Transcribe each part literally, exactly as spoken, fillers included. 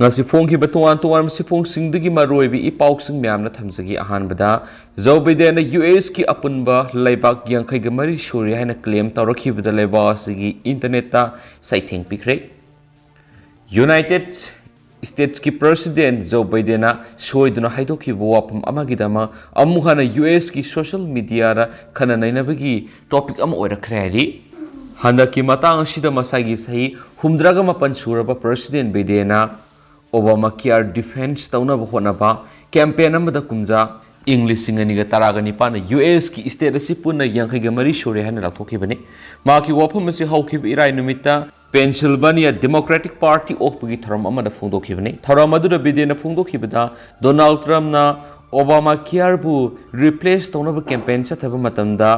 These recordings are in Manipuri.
ꯉꯁꯤ ꯐꯣꯡꯈꯤꯕ ꯇꯣꯉꯥꯟ ꯇꯣꯉꯥꯟꯕ ꯁꯤꯐꯣꯡꯁꯤꯡꯗꯒꯤ ꯃꯔꯨꯑꯣꯏꯕ ꯏ ꯄꯥꯎꯁꯤꯡ ꯃꯌꯥꯝꯅ ꯊꯝꯖꯒꯦ꯫ ꯑꯍꯥꯟꯕꯗ, ꯖꯣ ꯕꯥꯏꯗꯦꯟꯅ ꯌꯨ ꯑꯦꯁꯀꯤ ꯑꯄꯨꯟꯕ ꯂꯩꯕꯥꯛ ꯌꯥꯡꯈꯩꯒ ꯃꯔꯤ ꯁꯨꯔꯦ ꯍꯥꯏꯅ ꯀ꯭ꯂꯦꯝ ꯇꯧꯔꯛꯈꯤꯕꯗ ꯂꯩꯕꯥꯛ ꯑꯁꯤꯒꯤ ꯏꯟꯇꯔꯅꯦꯠꯇ ꯆꯩꯊꯦꯡ ꯄꯤꯈ꯭ꯔꯦ꯫ ꯌꯨꯅꯥꯏꯇꯦꯗ ꯁ꯭ꯇꯦꯠꯁꯀꯤ ꯄ꯭ꯔꯁꯤꯗꯦꯟ ꯖꯣ ꯕꯥꯏꯗꯦꯟꯅ ꯁꯣꯏꯗꯨꯅ ꯍꯥꯏꯗꯣꯛꯈꯤꯕ ꯋꯥꯐꯝ ꯑꯃꯒꯤꯗꯃꯛ ꯑꯃꯨꯛ ꯍꯟꯅ ꯌꯨ ꯑꯦꯁꯀꯤ ꯁꯣꯁꯤꯌꯦꯜ ꯃꯤꯗꯤꯌꯥꯗ ꯈꯟꯅ ꯅꯩꯅꯕꯒꯤ ꯇꯣꯄꯤꯛ ꯑꯃ ꯑꯣꯏꯔꯛꯈ꯭ꯔꯦ ꯍꯥꯏꯔꯤ꯫ ꯍꯟꯗꯛꯀꯤ ꯃꯇꯥꯡ ꯑꯁꯤꯗ ꯃꯁꯥꯒꯤ ꯆꯍꯤ ꯍꯨꯝꯗ꯭ꯔꯥꯒ ꯃꯥꯄꯟ ꯁꯨꯔꯕ ꯄ꯭ꯔꯁꯤꯗꯦꯟ ꯕꯥꯏꯗꯦꯟꯅ ꯑꯣꯕꯥꯃꯥ ꯀꯤꯌꯥꯔ ꯗꯤꯐꯦꯟꯁ ꯇꯧꯅꯕ ꯍꯣꯠꯅꯕ ꯀꯦꯝꯄꯦꯟ ꯑꯃꯗ ꯀꯨꯝꯖꯥ ꯏꯪ ꯂꯤꯁꯤꯡ ꯑꯅꯤꯒ ꯇꯔꯥꯒ ꯅꯤꯄꯥꯟꯗ ꯌꯨ ꯑꯦꯁꯀꯤ ꯁ꯭ꯇꯦꯠ ꯑꯁꯤ ꯄꯨꯟꯅ ꯌꯥꯡꯈꯩꯒ ꯃꯔꯤ ꯁꯨꯔꯦ ꯍꯥꯏꯅ ꯂꯥꯎꯊꯣꯛꯈꯤꯕꯅꯤ꯫ ꯃꯍꯥꯛꯀꯤ ꯋꯥꯐꯝ ꯑꯁꯤ ꯍꯧꯈꯤꯕ ꯏꯔꯥꯏ ꯅꯨꯃꯤꯠꯇ ꯄꯦꯟꯁꯤꯜꯚꯥꯅꯤꯌꯥ ꯗꯦꯃꯣꯀ꯭ꯔꯦꯇꯤꯛ ꯄꯥꯔꯇꯤ ꯑꯣꯛꯄꯒꯤ ꯊꯧꯔꯝ ꯑꯃꯗ ꯐꯣꯡꯗꯣꯛꯈꯤꯕꯅꯤ꯫ ꯊꯧꯔꯝ ꯑꯗꯨꯗ ꯕꯥꯏꯗꯦꯟꯅ ꯐꯣꯡꯗꯣꯛꯈꯤꯕꯗ, ꯗꯣꯅꯥꯜꯗ ꯇ꯭ꯔꯝꯞꯅ ꯑꯣꯕꯥꯃꯥ ꯀꯤꯌꯥꯔꯕꯨ ꯔꯤꯄ꯭ꯂꯦꯁ ꯇꯧꯅꯕ ꯀꯦꯝꯄꯦꯟ ꯆꯠꯊꯕ ꯃꯇꯝꯗ,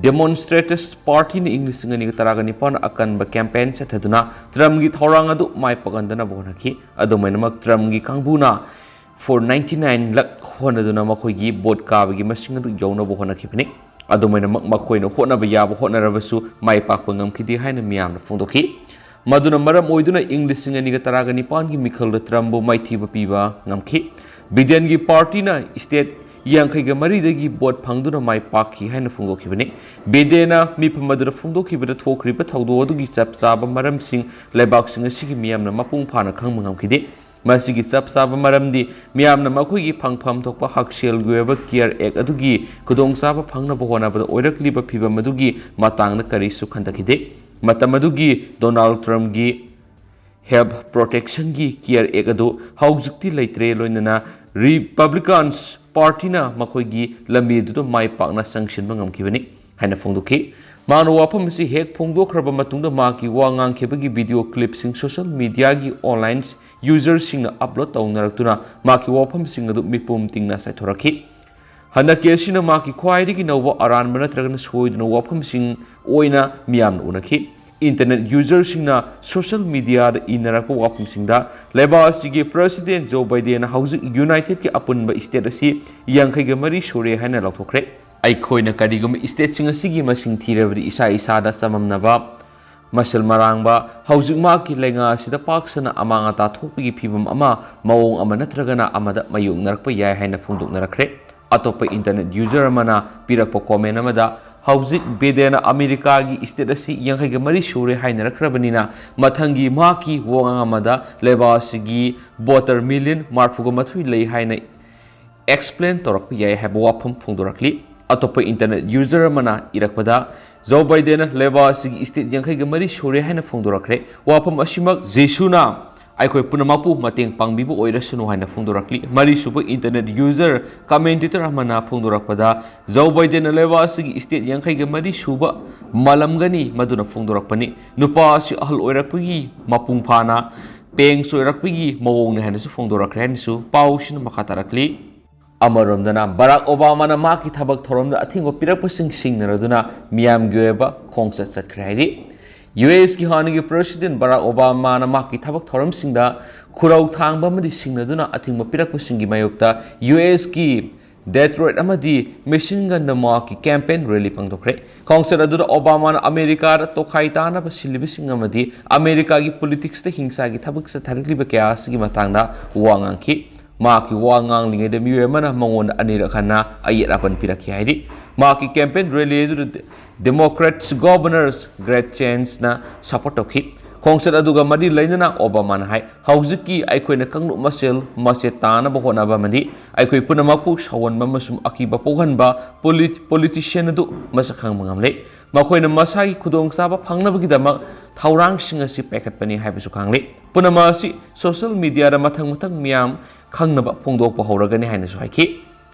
ꯗꯦꯃꯣꯟꯁꯇ꯭ꯔꯦꯇꯔꯁ ꯄꯥꯔꯇꯤꯅ ꯏꯪ ꯂꯤꯁꯤꯡ ꯑꯅꯤꯒ ꯇꯔꯥꯒ ꯅꯤꯄꯥꯟ ꯑꯀꯟꯕ ꯀꯦꯝꯄꯦꯟ ꯆꯠꯊꯗꯨꯅ ꯇ꯭ꯔꯝꯞꯀꯤ ꯊꯧꯔꯥꯡ ꯑꯗꯨ ꯃꯥꯏ ꯄꯥꯛꯍꯟꯗꯅꯕ ꯍꯣꯠꯅꯈꯤ꯫ ꯑꯗꯨꯝ ꯑꯣꯏꯅꯃꯛ, ꯇ꯭ꯔꯝꯞꯀꯤ ꯀꯥꯡꯕꯨꯅ four ninety nine ꯂꯛ ꯍꯣꯠꯅꯗꯨꯅ ꯃꯈꯣꯏꯒꯤ ꯚꯣꯠ ꯀꯥꯕꯒꯤ ꯃꯁꯤꯡ ꯑꯗꯨ ꯌꯧꯅꯕ ꯍꯣꯠꯅꯈꯤꯕꯅꯤ꯫ ꯑꯗꯨꯝ ꯑꯣꯏꯅꯃꯛ, ꯃꯈꯣꯏꯅ ꯍꯣꯠꯅꯕ ꯌꯥꯕ ꯍꯣꯠꯅꯔꯕꯁꯨ ꯃꯥꯏ ꯄꯥꯛꯄ ꯉꯝꯈꯤꯗꯦ ꯍꯥꯏꯅ ꯃꯤꯌꯥꯝꯅ ꯐꯣꯡꯗꯣꯛꯈꯤ꯫ ꯃꯗꯨꯅ ꯃꯔꯝ ꯑꯣꯏꯗꯨꯅ ꯏꯪ ꯂꯤꯁꯤꯡ ꯑꯅꯤꯒ ꯇꯔꯥꯒ ꯅꯤꯄꯥꯟꯒꯤ ꯃꯤꯈꯜꯗ ꯇ꯭ꯔꯝꯞꯕꯨ ꯃꯥꯏꯊꯤꯕ ꯄꯤꯕ ꯉꯝꯈꯤ꯫ ꯕꯥꯏꯗꯦꯟꯒꯤ ꯄꯥꯔꯇꯤꯅ ꯁ꯭ꯇꯦꯠ ꯌꯥꯡꯈꯩꯒ ꯃꯔꯤꯗꯒꯤ ꯚꯣꯠ ꯐꯪꯗꯨꯅ ꯃꯥꯏ ꯄꯥꯛꯈꯤ ꯍꯥꯏꯅ ꯐꯣꯡꯗꯣꯛꯈꯤꯕꯅꯤ꯫ ꯕꯥꯏꯗꯦꯟꯅ ꯃꯤꯐꯝ ꯑꯗꯨꯗ ꯐꯣꯡꯗꯣꯛꯈꯤꯕꯗ ꯊꯣꯛꯈ꯭ꯔꯤꯕ ꯊꯧꯗꯣꯛ ꯑꯗꯨꯒꯤ ꯆꯞ ꯆꯥꯕ ꯃꯔꯝꯁꯤꯡ ꯂꯩꯕꯥꯛꯁꯤꯡ ꯑꯁꯤꯒꯤ ꯃꯤꯌꯥꯝꯅ ꯃꯄꯨꯡ ꯐꯥꯅ ꯈꯪꯕ ꯉꯝꯈꯤꯗꯦ꯫ ꯃꯁꯤꯒꯤ ꯆꯞ ꯆꯥꯕ ꯃꯔꯝꯗꯤ ꯃꯤꯌꯥꯝꯅ ꯃꯈꯣꯏꯒꯤ ꯐꯪꯐꯝ ꯊꯣꯛꯄ ꯍꯛꯁꯦꯜꯒꯤ ꯑꯣꯏꯕ ꯀꯤꯌꯔ ꯑꯦꯛ ꯑꯗꯨꯒꯤ ꯈꯨꯗꯣꯡꯆꯥꯕ ꯐꯪꯅꯕ ꯍꯣꯠꯅꯕꯗ ꯑꯣꯏꯔꯛꯂꯤꯕ ꯐꯤꯚꯝ ꯑꯗꯨꯒꯤ ꯃꯇꯥꯡꯗ ꯀꯔꯤꯁꯨ ꯈꯟꯊꯈꯤꯗꯦ꯫ ꯃꯇꯝ ꯑꯗꯨꯒꯤ ꯗꯣꯅꯥꯜꯗ ꯇ꯭ꯔꯝꯞꯀꯤ ꯍꯦꯜꯊ ꯄ꯭ꯔꯣꯇꯦꯛꯁꯟꯒꯤ ꯀꯤꯌꯔ ꯑꯦꯛ ꯑꯗꯨ ꯍꯧꯖꯤꯛꯇꯤ ꯂꯩꯇ꯭ꯔꯦ, ꯂꯣꯏꯅꯅ ꯔꯤꯄꯕ꯭ꯂꯤꯀꯥꯟꯁ ꯄꯥꯔꯇꯤꯅ ꯃꯈꯣꯏꯒꯤ ꯂꯝꯕꯤ ꯑꯗꯨꯗ ꯃꯥꯏ ꯄꯥꯛꯅ ꯆꯪꯁꯤꯟꯕ ꯉꯝꯈꯤꯕꯅꯤ ꯍꯥꯏꯅ ꯐꯣꯡꯗꯣꯛꯈꯤ꯫ ꯃꯍꯥꯛꯅ ꯋꯥꯐꯝ ꯑꯁꯤ ꯍꯦꯛ ꯐꯣꯡꯗꯣꯛꯈ꯭ꯔꯕ ꯃꯇꯨꯡꯗ ꯃꯍꯥꯛꯀꯤ ꯋꯥ ꯉꯥꯡꯈꯤꯕꯒꯤ ꯚꯤꯗꯤꯑꯣ ꯀ꯭ꯂꯤꯞꯁꯤꯡ ꯁꯣꯁꯤꯌꯦꯜ ꯃꯤꯗꯤꯌꯥꯒꯤ ꯑꯣꯟꯂꯥꯏꯟ ꯌꯨꯖꯔꯁꯤꯡꯅ ꯑꯞꯂꯣꯗ ꯇꯧꯅꯔꯛꯇꯨꯅ ꯃꯍꯥꯛꯀꯤ ꯋꯥꯐꯝꯁꯤꯡ ꯑꯗꯨ ꯃꯤꯄꯨꯝ ꯇꯤꯡꯅ ꯆꯥꯏꯊꯣꯔꯛꯈꯤ꯫ ꯍꯟꯗꯛꯀꯤ ꯑꯁꯤꯅ ꯃꯍꯥꯛꯀꯤ ꯈ꯭ꯋꯥꯏꯗꯒꯤ ꯅꯧꯕ ꯑꯔꯥꯟꯕ ꯅꯠꯇ꯭ꯔꯒꯅ ꯁꯣꯏꯗꯅ ꯋꯥꯐꯝꯁꯤꯡ ꯑꯣꯏꯅ ꯃꯤꯌꯥꯝꯅ ꯎꯅꯈꯤ꯫ ꯏꯟꯇꯔꯅꯦꯠ ꯌꯨꯖꯔꯁꯤꯡꯅ ꯁꯣꯁꯤꯌꯦꯜ ꯃꯤꯗꯤꯌꯥꯗ ꯏꯅꯔꯛꯄ ꯋꯥꯐꯝꯁꯤꯡꯗ, ꯂꯩꯕꯥꯛ ꯑꯁꯤꯒꯤ ꯄ꯭ꯔꯁꯤꯗꯦꯟ ꯖꯣ ꯕꯥꯏꯗꯦꯟꯅ ꯍꯧꯖꯤꯛ ꯌꯨꯅꯥꯏꯇꯦꯗꯀꯤ ꯑꯄꯨꯟꯕ ꯁ꯭ꯇꯦꯠ ꯑꯁꯤ ꯌꯥꯡꯈꯩꯒ ꯃꯔꯤ ꯁꯨꯔꯦ ꯍꯥꯏꯅ ꯂꯥꯎꯊꯣꯛꯈ꯭ꯔꯦ꯫ ꯑꯩꯈꯣꯏꯅ ꯀꯔꯤꯒꯨꯝꯕ ꯁ꯭ꯇꯦꯠꯁꯤꯡ ꯑꯁꯤꯒꯤ ꯃꯁꯤꯡ ꯊꯤꯔꯕꯗꯤ, ꯏꯁꯥ ꯏꯁꯥꯗ ꯆꯃꯝꯅꯕ ꯃꯁꯦꯜ ꯃꯔꯥꯡꯕ ꯍꯧꯖꯤꯛ ꯃꯍꯥꯛꯀꯤ ꯂꯩꯉꯥꯛ ꯑꯁꯤꯗ ꯄꯥꯛ ꯁꯟꯅ ꯑꯃꯥꯡ ꯑꯇꯥ ꯊꯣꯛꯄꯒꯤ ꯐꯤꯚꯝ ꯑꯃ ꯃꯑꯣꯡ ꯑꯃ ꯅꯠꯇ꯭ꯔꯒꯅ ꯑꯃꯗ ꯃꯥꯌꯣꯛꯅꯔꯛꯄ ꯌꯥꯏ ꯍꯥꯏꯅ ꯐꯣꯡꯗꯣꯛꯅꯔꯛꯈ꯭ꯔꯦ꯫ ꯑꯇꯣꯞꯄ internet user ꯑꯃꯅ ꯄꯤꯔꯛꯄ comment ꯑꯃꯗ, "ꯍꯧꯖꯤꯛ ꯕꯥꯏꯗꯦꯟꯅ ꯑꯃꯦꯔꯤꯀꯥꯒꯤ state ꯑꯁꯤ ꯌꯥꯡꯈꯩꯒ ꯃꯔꯤ ꯁꯨꯔꯦ ꯍꯥꯏꯅꯔꯛꯈ꯭ꯔꯕꯅꯤꯅ, ꯃꯊꯪꯒꯤ ꯃꯍꯥꯛꯀꯤ ꯋꯥꯉꯥꯡ ꯑꯃꯗ ꯂꯩꯕꯥꯛ ꯑꯁꯤꯒꯤ voter million ꯃꯔꯤꯐꯨꯒ ꯃꯥꯊꯣꯏ ꯂꯩ ꯍꯥꯏꯅ explain ꯇꯧꯔꯛꯄ ꯌꯥꯏ" ꯍꯥꯏꯕ ꯋꯥꯐꯝ ꯐꯣꯡꯗꯣꯔꯛꯂꯤ꯫ ꯑꯇꯣꯞꯄ internet user ꯑꯃꯅ ꯏꯔꯛꯄꯗ, "ꯖꯣ ꯕꯥꯏꯗꯦꯟꯅ ꯂꯩꯕꯥꯛ ꯑꯁꯤꯒꯤ state ꯌꯥꯡꯈꯩꯒ ꯃꯔꯤ ꯁꯨꯔꯦ ꯍꯥꯏꯅ ꯐꯣꯡꯗꯣꯔꯛꯈ꯭ꯔꯦ꯫ ꯋꯥꯐꯝ ꯑꯁꯤꯃꯛ ꯖꯤꯁꯨꯅ ꯑꯩꯈꯣꯏ ꯄꯨꯝꯅꯃꯛꯄꯨ ꯃꯇꯦꯡ ꯄꯥꯡꯕꯤꯕ ꯑꯣꯏꯔꯁꯅꯨ" ꯍꯥꯏꯅ ꯐꯣꯡꯗꯣꯔꯛꯂꯤ꯫ ꯃꯔꯤꯁꯨꯕ internet user commentator ꯑꯃꯅ ꯐꯣꯡꯗꯣꯔꯛꯄꯗ, "ꯖꯣ ꯕꯥꯏꯗꯦꯟꯅ ꯂꯩꯕꯥꯛ ꯑꯁꯤꯒꯤ state ꯌꯥꯡꯈꯩꯒ ꯃꯔꯤ ꯁꯨꯕ ꯃꯥꯜꯂꯝꯒꯅꯤ, ꯃꯗꯨꯅ ꯐꯣꯡꯗꯣꯔꯛꯄꯅꯤ꯫ ꯅꯨꯄꯥ ꯑꯁꯤ ꯑꯍꯜ ꯑꯣꯏꯔꯛꯄꯒꯤ ꯃꯄꯨꯡ ꯐꯥꯅ ꯄꯦꯡꯁ ꯑꯣꯏꯔꯛꯄꯒꯤ ꯃꯑꯣꯡꯅꯤ" ꯍꯥꯏꯅꯁꯨ ꯐꯣꯡꯗꯣꯔꯛꯈ꯭ꯔꯦ ꯍꯥꯏꯅꯁꯨ ꯄꯥꯎꯁꯤꯅ ꯃꯈꯥ ꯇꯥꯔꯛꯂꯤ꯫ ꯑꯃꯔꯣꯝꯗꯅ, ꯕꯔꯥꯛ ꯑꯣꯕꯥꯃꯥꯅ ꯃꯍꯥꯛꯀꯤ ꯊꯕꯛ ꯊꯧꯔꯝꯗ ꯑꯊꯤꯡꯕ ꯄꯤꯔꯛꯄꯁꯤꯡ ꯁꯤꯡꯅꯔꯗꯨꯅ ꯃꯤꯌꯥꯝꯒꯤ ꯑꯣꯏꯕ ꯈꯣꯡꯆꯠ ꯆꯠꯈ꯭ꯔꯦ ꯍꯥꯏꯔꯤ꯫ ꯌꯨ ꯑꯦꯁꯀꯤ ꯍꯥꯟꯅꯒꯤ president ꯕꯔꯥꯛ ꯑꯣꯕꯥꯃꯥꯅ ꯃꯍꯥꯛꯀꯤ ꯊꯕꯛ ꯊꯧꯔꯝꯁꯤꯡꯗ ꯈꯨꯔꯧ ꯊꯥꯡꯕ ꯑꯃꯗꯤ ꯁꯤꯡꯅꯗꯨꯅ ꯑꯊꯤꯡꯕ ꯄꯤꯔꯛꯄꯁꯤꯡꯒꯤ ꯃꯥꯌꯣꯛꯇ ꯌꯨ ꯑꯦꯁꯀꯤ Detroit ꯑꯃꯗꯤ Michiganꯗ ꯃꯍꯥꯛꯀꯤ campaign rally ꯄꯥꯡꯊꯣꯛꯈ꯭ꯔꯦ꯫ ꯈꯣꯡꯆꯠ ꯑꯗꯨꯗ ꯑꯣꯕꯥꯃꯥꯅ ꯑꯃꯦꯔꯤꯀꯥꯗ ꯇꯣꯈꯥꯏ ꯇꯥꯅꯕ ꯁꯤꯜꯂꯤꯕꯁꯤꯡ ꯑꯃꯗꯤ ꯑꯃꯦꯔꯤꯀꯥꯒꯤ politicsꯇ ꯍꯤꯡꯁꯥꯒꯤ ꯊꯕꯛ ꯆꯠꯊꯔꯛꯂꯤꯕ ꯀꯌꯥ ꯑꯁꯤꯒꯤ ꯃꯇꯥꯡꯗ ꯋꯥ ꯉꯥꯡꯈꯤ꯫ ꯃꯍꯥꯛꯀꯤ ꯋꯥ ꯉꯥꯡꯂꯤꯉꯩꯗ ꯃꯤꯑꯣꯏ ꯑꯃꯅ ꯃꯉꯣꯟꯗ ꯑꯅꯤꯔꯛ ꯍꯟꯅ ꯑꯌꯦꯠ ꯑꯄꯟ ꯄꯤꯔꯛꯈꯤ ꯍꯥꯏꯔꯤ꯫ ꯃꯍꯥꯛꯀꯤ campaign rally ꯑꯗꯨꯗ Democrats Governors Greg Stefansꯅ support ꯇꯧꯈꯤ꯫ ꯈꯣꯡꯆꯠ ꯑꯗꯨꯒ ꯃꯔꯤ ꯂꯩꯅꯅ ꯑꯣꯕꯥꯃꯥꯅ ꯍꯥꯏ, "ꯍꯧꯖꯤꯛꯀꯤ ꯑꯩꯈꯣꯏꯅ ꯀꯥꯡꯂꯨꯞ ꯃꯁꯦꯜ ꯃꯆꯦꯠ ꯇꯥꯅꯕ ꯍꯣꯠꯅꯕ ꯑꯃꯗꯤ ꯑꯩꯈꯣꯏ ꯄꯨꯝꯅꯃꯛꯄꯨ ꯁꯥꯎꯍꯟꯕ ꯑꯃꯁꯨꯡ ꯑꯀꯤꯕ ꯄꯣꯛꯍꯟꯕ ꯄꯣꯂꯤ-, politician ꯑꯗꯨ ꯃꯁꯛ ꯈꯪꯕ ꯉꯝꯂꯦ꯫ ꯃꯈꯣꯏꯅ ꯃꯁꯥꯒꯤ ꯈꯨꯗꯣꯡꯆꯥꯕ ꯐꯪꯅꯕꯒꯤꯗꯃꯛ ꯊꯧꯔꯥꯡꯁꯤꯡ ꯑꯁꯤ ꯄꯥꯏꯈꯠꯄꯅꯤ" ꯍꯥꯏꯕꯁꯨ ꯈꯪꯂꯦ꯫ ꯄꯨꯝꯅꯃꯛ ꯑꯁꯤ social mediaꯗ ꯃꯊꯪ ꯃꯊꯪ ꯃꯤꯌꯥꯝ ꯈꯪꯅꯕ ꯐꯣꯡꯗꯣꯛꯄ ꯍꯧꯔꯒꯅꯤ ꯍꯥꯏꯅꯁꯨ ꯍꯥꯏꯈꯤ꯫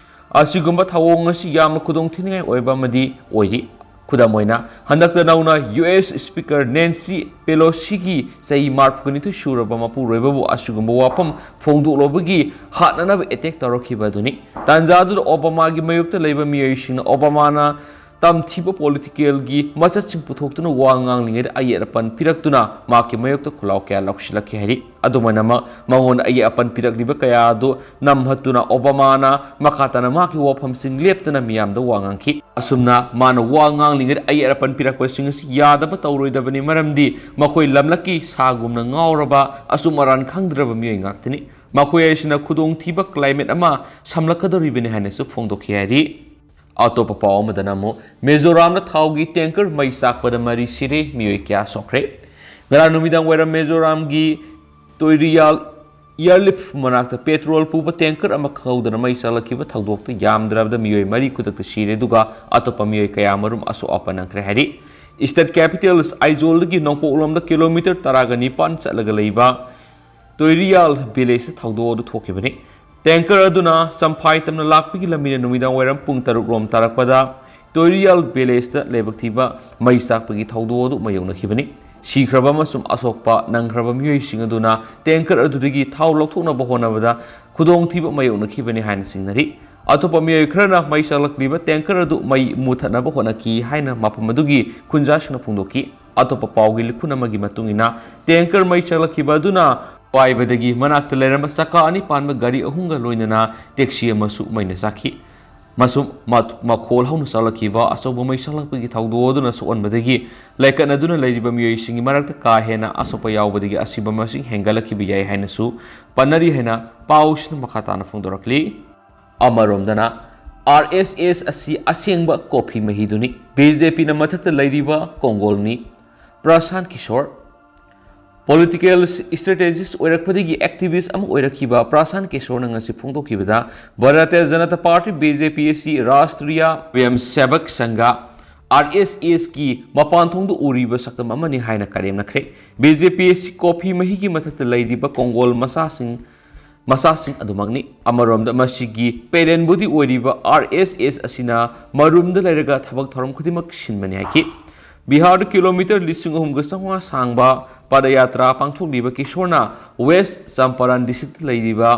ꯑꯁꯤꯒꯨꯝꯕ ꯊꯧꯑꯣꯡ ꯑꯁꯤ ꯌꯥꯝꯅ ꯈꯨꯗꯣꯡ ꯊꯤꯅꯤꯡꯉꯥꯏ ꯑꯣꯏꯕ ꯑꯃꯗꯤ ꯑꯣꯏꯔꯤ꯫ ꯈꯨꯗꯝ ꯑꯣꯏꯅ, ꯍꯟꯗꯛꯇ ꯅꯧꯅ ꯌꯨ ꯑꯦꯁ Speaker Nancy Pelosiꯒꯤ ꯆꯍꯤ ꯃꯔꯤꯐꯨꯅꯤꯊꯣꯏ ꯁꯨꯔꯕ ꯃꯄꯨꯔꯣꯏꯕꯕꯨ ꯑꯁꯤꯒꯨꯝꯕ ꯋꯥꯐꯝ ꯐꯣꯡꯗꯣꯛꯂꯨꯕꯒꯤ ꯍꯥꯠꯅꯅꯕ attack ꯇꯧꯔꯛꯈꯤꯕ ꯑꯗꯨꯅꯤ꯫ ꯇꯥꯟꯖꯥ ꯑꯗꯨꯗ ꯑꯣꯕꯥꯃꯥꯒꯤ ꯃꯥꯌꯣꯛꯇ ꯂꯩꯕ ꯃꯤꯑꯣꯏꯁꯤꯡꯅ ꯑꯣꯕꯥꯃꯥꯅ ꯇꯝꯊꯤꯕ ꯄꯣꯂꯤꯇꯤꯀꯦꯜꯒꯤ ꯃꯆꯠꯁꯤꯡ ꯄꯨꯊꯣꯛꯇꯨꯅ ꯋꯥ ꯉꯥꯡꯂꯤꯉꯩꯗ ꯑꯌꯦꯠ ꯑꯄꯟ ꯄꯤꯔꯛꯇꯨꯅ ꯃꯍꯥꯛꯀꯤ ꯃꯥꯌꯣꯛꯇ ꯈꯨꯜꯂꯥꯎ ꯀꯌꯥ ꯂꯧꯁꯤꯜꯂꯛꯈꯤ ꯍꯥꯏꯔꯤ꯫ ꯑꯗꯨꯃꯥꯏꯅꯃꯛ ꯃꯉꯣꯟꯗ ꯑꯌꯦꯠ ꯑꯄꯟ ꯄꯤꯔꯛꯂꯤꯕ ꯀꯌꯥ ꯑꯗꯨ ꯅꯝꯍꯠꯇꯨꯅ ꯑꯣꯕꯥꯃꯥꯅ ꯃꯈꯥ ꯇꯥꯅ ꯃꯍꯥꯛꯀꯤ ꯋꯥꯐꯝꯁꯤꯡ ꯂꯦꯞꯇꯅ ꯃꯤꯌꯥꯝꯗ ꯋꯥ ꯉꯥꯡꯈꯤ꯫ ꯑꯁꯨꯝꯅ ꯃꯥꯅ ꯋꯥ ꯉꯥꯡꯂꯤꯉꯩꯗ ꯑꯌꯦꯠ ꯑꯄꯟ ꯄꯤꯔꯛꯄꯁꯤꯡ ꯑꯁꯤ ꯌꯥꯗꯕ ꯇꯧꯔꯣꯏꯗꯕꯅꯤ, ꯃꯔꯝꯗꯤ ꯃꯈꯣꯏ ꯂꯝꯂꯛꯀꯤ ꯁꯥꯒꯨꯝꯅ ꯉꯥꯎꯔꯕ, ꯑꯆꯨꯝ ꯑꯔꯥꯟ ꯈꯪꯗ꯭ꯔꯕ ꯃꯤꯑꯣꯏ ꯉꯥꯛꯇꯅꯤ꯫ ꯃꯈꯣꯏ ꯑꯁꯤꯅ ꯈꯨꯗꯣꯡꯊꯤꯕ ꯀ꯭ꯂꯥꯏꯃꯦꯠ ꯑꯃ ꯁꯝꯂꯛꯀꯗꯧꯔꯤꯕꯅꯤ ꯍꯥꯏꯅꯁꯨ ꯐꯣꯡꯗꯣꯛꯈꯤ ꯍꯥꯏꯔꯤ꯫ ꯑꯇꯣꯞꯄ ꯄꯥꯎ ꯑꯃꯗꯅ ꯑꯃꯨꯛ ꯃꯤꯖꯣꯔꯥꯝꯗ ꯊꯥꯎꯒꯤ ꯇꯦꯡꯀꯔ ꯃꯩ ꯆꯥꯛꯄꯗ ꯃꯔꯤ ꯁꯤꯔꯦ, ꯃꯤꯑꯣꯏ ꯀꯌꯥ ꯁꯣꯛꯈ꯭ꯔꯦ꯫ ꯉꯔꯥꯡ ꯅꯨꯃꯤꯗꯥꯡ ꯋꯥꯏꯔꯝ ꯃꯤꯖꯣꯔꯥꯝꯒꯤ ꯇꯣꯏꯔꯤꯌꯥꯜ ꯏꯌꯔꯂꯤꯐ ꯃꯅꯥꯛꯇ ꯄꯦꯇ꯭ꯔꯣꯜ ꯄꯨꯕ ꯇꯦꯡꯀꯔ ꯑꯃ ꯈꯪꯍꯧꯗꯅ ꯃꯩ ꯆꯥꯛꯂꯛꯈꯤꯕ ꯊꯧꯗꯣꯛꯇ ꯌꯥꯝꯗ꯭ꯔꯕꯗ ꯃꯤꯑꯣꯏ ꯃꯔꯤ ꯈꯨꯗꯛꯇ ꯁꯤꯔꯦ, ꯑꯗꯨꯒ ꯑꯇꯣꯞꯄ ꯃꯤꯑꯣꯏ ꯀꯌꯥ ꯃꯔꯨꯝ ꯑꯁꯣꯛ ꯑꯄꯟ ꯅꯪꯈ꯭ꯔꯦ ꯍꯥꯏꯔꯤ꯫ ꯏꯁꯇꯦꯠ ꯀꯦꯄꯤꯇꯦꯜ ꯑꯥꯏꯖꯣꯜꯗꯒꯤ ꯅꯣꯡꯄꯣꯛꯂꯣꯝꯗ ꯀꯤꯂꯣꯃꯤꯇꯔ ꯇꯔꯥꯒ ꯅꯤꯄꯥꯟ ꯆꯠꯂꯒ ꯂꯩꯕ ꯇꯣꯏꯔꯤꯌꯥꯜ ꯚꯤꯂꯦꯖꯇ ꯊꯧꯗꯣꯛ ꯑꯗꯨ ꯊꯣꯛꯈꯤꯕꯅꯤ꯫ ꯇꯦꯡꯀꯔ ꯑꯗꯨꯅ ꯆꯝꯐꯥꯏ ꯇꯝꯅ ꯂꯥꯛꯄꯒꯤ ꯂꯝꯕꯤꯗ ꯅꯨꯃꯤꯗꯥꯡ ꯋꯥꯏꯔꯝ ꯄꯨꯡ ꯇꯔꯨꯛ ꯔꯣꯝ ꯇꯥꯔꯛꯄꯗ ꯇꯣꯏꯔꯤꯌꯥꯜ ꯚꯤꯂꯦꯖꯇ ꯂꯥꯏꯕꯛ ꯊꯤꯕ ꯃꯩ ꯆꯥꯛꯄꯒꯤ ꯊꯧꯗꯣꯛ ꯑꯗꯨ ꯃꯥꯌꯣꯛꯅꯈꯤꯕꯅꯤ꯫ ꯁꯤꯈ꯭ꯔꯕ ꯑꯃꯁꯨꯡ ꯑꯁꯣꯛꯄ ꯅꯪꯈ꯭ꯔꯕ ꯃꯤꯑꯣꯏꯁꯤꯡ ꯑꯗꯨꯅ ꯇꯦꯡꯀꯔ ꯑꯗꯨꯗꯒꯤ ꯊꯥꯎ ꯂꯧꯊꯣꯛꯅꯕ ꯍꯣꯠꯅꯕꯗ ꯈꯨꯗꯣꯡꯊꯤꯕ ꯃꯥꯌꯣꯛꯅꯈꯤꯕꯅꯤ ꯍꯥꯏꯅ ꯆꯤꯡꯅꯔꯤ꯫ ꯑꯇꯣꯞꯄ ꯃꯤꯑꯣꯏ ꯈꯔꯅ ꯃꯩ ꯆꯥꯛꯂꯛꯂꯤꯕ ꯇꯦꯡꯀꯔ ꯑꯗꯨ ꯃꯩ ꯃꯨꯊꯠꯅꯕ ꯍꯣꯠꯅꯈꯤ ꯍꯥꯏꯅ ꯃꯐꯝ ꯑꯗꯨꯒꯤ ꯈꯨꯟꯖꯥꯁꯤꯡꯅ ꯐꯣꯡꯗꯣꯛꯈꯤ꯫ ꯑꯇꯣꯞꯄ ꯄꯥꯎꯒꯤ ꯂꯤꯈꯨꯟ ꯑꯃꯒꯤ ꯃꯇꯨꯡ ꯏꯟꯅ, ꯇꯦꯡꯀꯔ ꯃꯩ ꯆꯥꯛꯂꯛꯈꯤꯕ ꯑꯗꯨꯅ ꯄꯥꯏꯕꯗꯒꯤ ꯃꯅꯥꯛꯇ ꯂꯩꯔꯝꯕ ꯆꯀꯥ ꯑꯅꯤ ꯄꯥꯟꯕ ꯒꯥꯔꯤ ꯑꯍꯨꯝꯒ ꯂꯣꯏꯅꯅ ꯇꯦꯛꯁꯤ ꯑꯃꯁꯨ ꯃꯩꯅ ꯆꯥꯛꯈꯤ꯫ ꯃꯁꯨꯝ ꯃ-, ꯃꯈꯣꯜ ꯍꯧꯅ ꯆꯥꯛꯂꯛꯈꯤꯕ ꯑꯆꯧꯕ ꯃꯩ ꯆꯥꯛꯂꯛꯄꯒꯤ ꯊꯧꯗꯣꯛ ꯑꯗꯨꯅ ꯁꯣꯛꯍꯟꯕꯗꯒꯤ ꯂꯥꯏꯀꯠꯅꯗꯨꯅ ꯂꯩꯔꯤꯕ ꯃꯤꯑꯣꯏꯁꯤꯡꯒꯤ ꯃꯔꯛꯇ ꯀꯥ ꯍꯦꯟꯅ ꯑꯁꯣꯛꯄ ꯌꯥꯎꯕꯗꯒꯤ ꯑꯁꯤꯕ ꯃꯁꯤꯡ ꯍꯦꯟꯒꯠꯂꯛꯈꯤꯕ ꯌꯥꯏ ꯍꯥꯏꯅꯁꯨ ꯄꯟꯅꯔꯤ ꯍꯥꯏꯅ ꯄꯥꯎꯁꯤꯅ ꯃꯈꯥ ꯇꯥꯅ ꯐꯣꯡꯗꯣꯔꯛꯂꯤ꯫ ꯑꯃꯔꯣꯝꯗꯅ, ꯑꯥꯔ ꯑꯦꯁ ꯑꯦꯁ ꯑꯁꯤ ꯑꯁꯦꯡꯕ ꯀꯣꯐꯤ ꯃꯍꯤꯗꯨꯅꯤ꯫ ꯕꯤ ꯖꯦ ꯄꯤꯅ ꯃꯊꯛꯇ ꯂꯩꯔꯤꯕ ꯀꯣꯡꯒꯣꯜꯅꯤ꯫ ꯄ꯭ꯔꯁꯥꯟ ꯀꯤꯁꯣꯔ꯫ ꯄꯣꯂꯤꯇꯤꯀꯦꯜ ꯏꯁꯇ꯭ꯔꯦꯇꯦꯖꯤꯁ ꯑꯣꯏꯔꯛꯄꯗꯒꯤ ꯑꯦꯛꯇꯤꯚꯤꯁ ꯑꯃ ꯑꯣꯏꯔꯛꯈꯤꯕ ꯄ꯭ꯔꯁꯥꯟ ꯀꯤꯁꯣꯔꯅ ꯉꯁꯤ ꯐꯣꯡꯗꯣꯛꯈꯤꯕꯗ, Bharatiya Janata party, B J ꯄꯤ, ꯑꯁꯤ ꯔꯥꯁꯇ꯭ꯔꯤꯌ ꯁ꯭ꯋꯌꯝ ꯁꯦꯕꯛ ꯁꯪꯘ, ꯑꯥꯔ ꯑꯦꯁ ꯑꯦꯁꯀꯤ ꯃꯄꯥꯟ ꯊꯣꯡꯗ ꯎꯔꯤꯕ ꯁꯛꯇꯝ ꯑꯃꯅꯤ ꯍꯥꯏꯅ ꯀꯔꯦꯝꯅꯈ꯭ꯔꯦ꯫ ꯕꯤ ꯖꯦ ꯄꯤ ꯑꯁꯤ ꯀꯣꯐꯤ ꯃꯍꯤꯒꯤ ꯃꯊꯛꯇ ꯂꯩꯔꯤꯕ ꯀꯣꯡꯒꯣꯜ ꯃꯆꯥꯁꯤꯡ ꯃꯆꯥꯁꯤꯡ ꯑꯗꯨꯃꯛꯅꯤ꯫ ꯑꯃꯔꯣꯝꯗ, ꯃꯁꯤꯒꯤ ꯄꯦꯔꯦꯟꯕꯨꯗꯤ ꯑꯣꯏꯔꯤꯕ ꯑꯥꯔ ꯑꯦꯁ ꯑꯦꯁ ꯑꯁꯤꯅ ꯃꯔꯨꯝꯗ ꯂꯩꯔꯒ ꯊꯕꯛ ꯊꯧꯔꯝ ꯈꯨꯗꯤꯡꯃꯛ ꯁꯤꯟꯕꯅꯤ ꯍꯥꯏꯈꯤ꯫ ꯕꯤꯍꯥꯔꯗ ꯀꯤꯂꯣꯃꯤꯇꯔ ꯂꯤꯁꯤꯡ ꯑꯍꯨꯝꯒ ꯆꯥꯝꯃꯉꯥ ꯁꯥꯡꯕ ꯄꯗꯌꯥꯇ꯭ꯔꯥ ꯄꯥꯡꯊꯣꯛꯂꯤꯕ ꯀꯤꯁꯣꯔꯅ ꯋꯦꯁ ꯆꯝꯄꯥꯔꯟ ꯗꯤꯁꯇ꯭ꯔꯤꯛꯇ ꯂꯩꯔꯤꯕ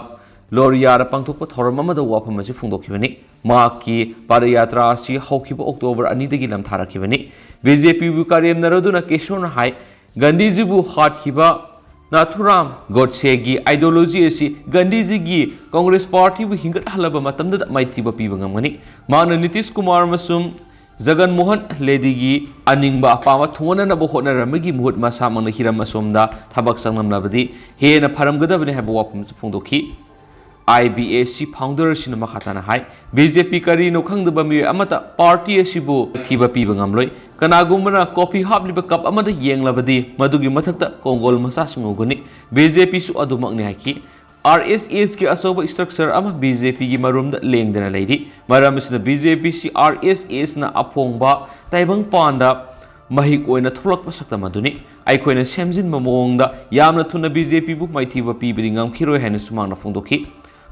ꯂꯣꯔꯤꯌꯥꯗ ꯄꯥꯡꯊꯣꯛꯄ ꯊꯧꯔꯝ ꯑꯃꯗ ꯋꯥꯐꯝ ꯑꯁꯤ ꯐꯣꯡꯗꯣꯛꯈꯤꯕꯅꯤ꯫ ꯃꯍꯥꯛꯀꯤ ꯄꯗꯌꯥꯇ꯭ꯔꯥ ꯑꯁꯤ ꯍꯧꯈꯤꯕ ꯑꯣꯛꯇꯣꯕꯔ ꯑꯅꯤꯗꯒꯤ ꯂꯝꯊꯥꯔꯛꯈꯤꯕꯅꯤ꯫ ꯕꯤ ꯖꯦ ꯄꯤꯕꯨ ꯀꯔꯦꯝꯅꯔꯗꯨꯅ ꯀꯤꯁꯣꯔꯅ ꯍꯥꯏ, ꯒꯥꯟꯙꯤꯖꯤꯕꯨ ꯍꯥꯠꯈꯤꯕ ꯅꯥꯊꯨꯔꯥꯝ ꯒꯣꯗꯁꯦꯒꯤ ideology ꯑꯁꯤ ꯒꯥꯟꯙꯤꯖꯤꯒꯤ ꯀꯪꯒ꯭ꯔꯦꯁ ꯄꯥꯔꯇꯤꯕꯨ ꯍꯤꯡꯒꯠꯍꯜꯂꯕ ꯃꯇꯝꯗꯗ ꯃꯥꯏꯊꯤꯕ ꯄꯤꯕ ꯉꯝꯒꯅꯤ꯫ ꯃꯍꯥꯛꯅ ꯅꯤꯇꯤꯁ ꯀꯨꯃꯥꯔ ꯑꯃꯁꯨꯡ ꯖꯒꯟ ꯃꯣꯍꯟ ꯔꯦꯗꯤꯒꯤ ꯑꯅꯤꯡꯕ ꯑꯄꯥꯝꯕ ꯊꯨꯡꯍꯟꯅꯅꯕ ꯍꯣꯠꯅꯔꯝꯕꯒꯤ ꯃꯍꯨꯠ ꯃꯁꯥꯃꯛꯅ ꯍꯤꯔꯝ ꯑꯁꯣꯝꯗ ꯊꯕꯛ ꯆꯪꯂꯝꯂꯕꯗꯤ ꯍꯦꯟꯅ ꯐꯔꯝꯒꯗꯕꯅꯤ ꯍꯥꯏꯕ ꯋꯥꯐꯝꯁꯨ ꯐꯣꯡꯗꯣꯛꯈꯤ꯫ ꯑꯥꯏ ꯕꯤ ꯑꯦ ꯁꯤ founder ꯑꯁꯤꯅ ꯃꯈꯥ ꯇꯥꯅ ꯍꯥꯏ, ꯕꯤ ꯖꯦ ꯄꯤ ꯀꯔꯤꯅꯣ ꯈꯪꯗꯕ ꯃꯤꯑꯣꯏ ꯑꯃꯠꯇ ꯄꯥꯔꯇꯤ ꯑꯁꯤꯕꯨ ꯊꯤꯕ ꯄꯤꯕ ꯉꯝꯂꯣꯏ꯫ ꯀꯅꯥꯒꯨꯝꯕꯅ ꯀꯣꯐꯤ ꯍꯥꯞꯂꯤꯕ ꯀꯞ ꯑꯃꯗ ꯌꯦꯡꯂꯕꯗꯤ ꯃꯗꯨꯒꯤ ꯃꯊꯛꯇ ꯀꯣꯡꯒꯣꯜ ꯃꯆꯥꯁꯤꯡ ꯎꯒꯅꯤ꯫ ꯕꯤ ꯖꯦ ꯄꯤꯁꯨ ꯑꯗꯨꯃꯛꯅꯤ ꯍꯥꯏꯈꯤ꯫ ꯑꯥꯔ ꯑꯦꯁ ꯑꯦꯁꯀꯤ ꯑꯆꯧꯕ structure ꯑꯃ ꯕꯤ ꯖꯦ ꯄꯤꯒꯤ ꯃꯔꯨꯝꯗ ꯂꯦꯡꯗꯅ ꯂꯩꯔꯤ꯫ ꯃꯔꯝ ꯑꯁꯤꯅ ꯕꯤ ꯖꯦ ꯄꯤꯁꯤ ꯑꯥꯔ ꯑꯦꯁ ꯑꯦꯁꯅ ꯑꯐꯣꯡꯕ ꯇꯥꯏꯕꯪꯄꯥꯟꯗ ꯃꯍꯤꯛ ꯑꯣꯏꯅ ꯊꯣꯛꯂꯛꯄ ꯁꯛꯇꯝ ꯑꯗꯨꯅꯤ꯫ ꯑꯩꯈꯣꯏꯅ ꯁꯦꯝꯖꯤꯟꯕ ꯃꯑꯣꯡꯗ ꯌꯥꯝꯅ ꯊꯨꯅ ꯕꯤ ꯖꯦ ꯄꯤꯕꯨ ꯃꯥꯏꯊꯤꯕ ꯄꯤꯕꯗꯤ ꯉꯝꯈꯤꯔꯣꯏ ꯍꯥꯏꯅꯁꯨ ꯃꯍꯥꯛꯅ ꯐꯣꯡꯗꯣꯛꯈꯤ꯫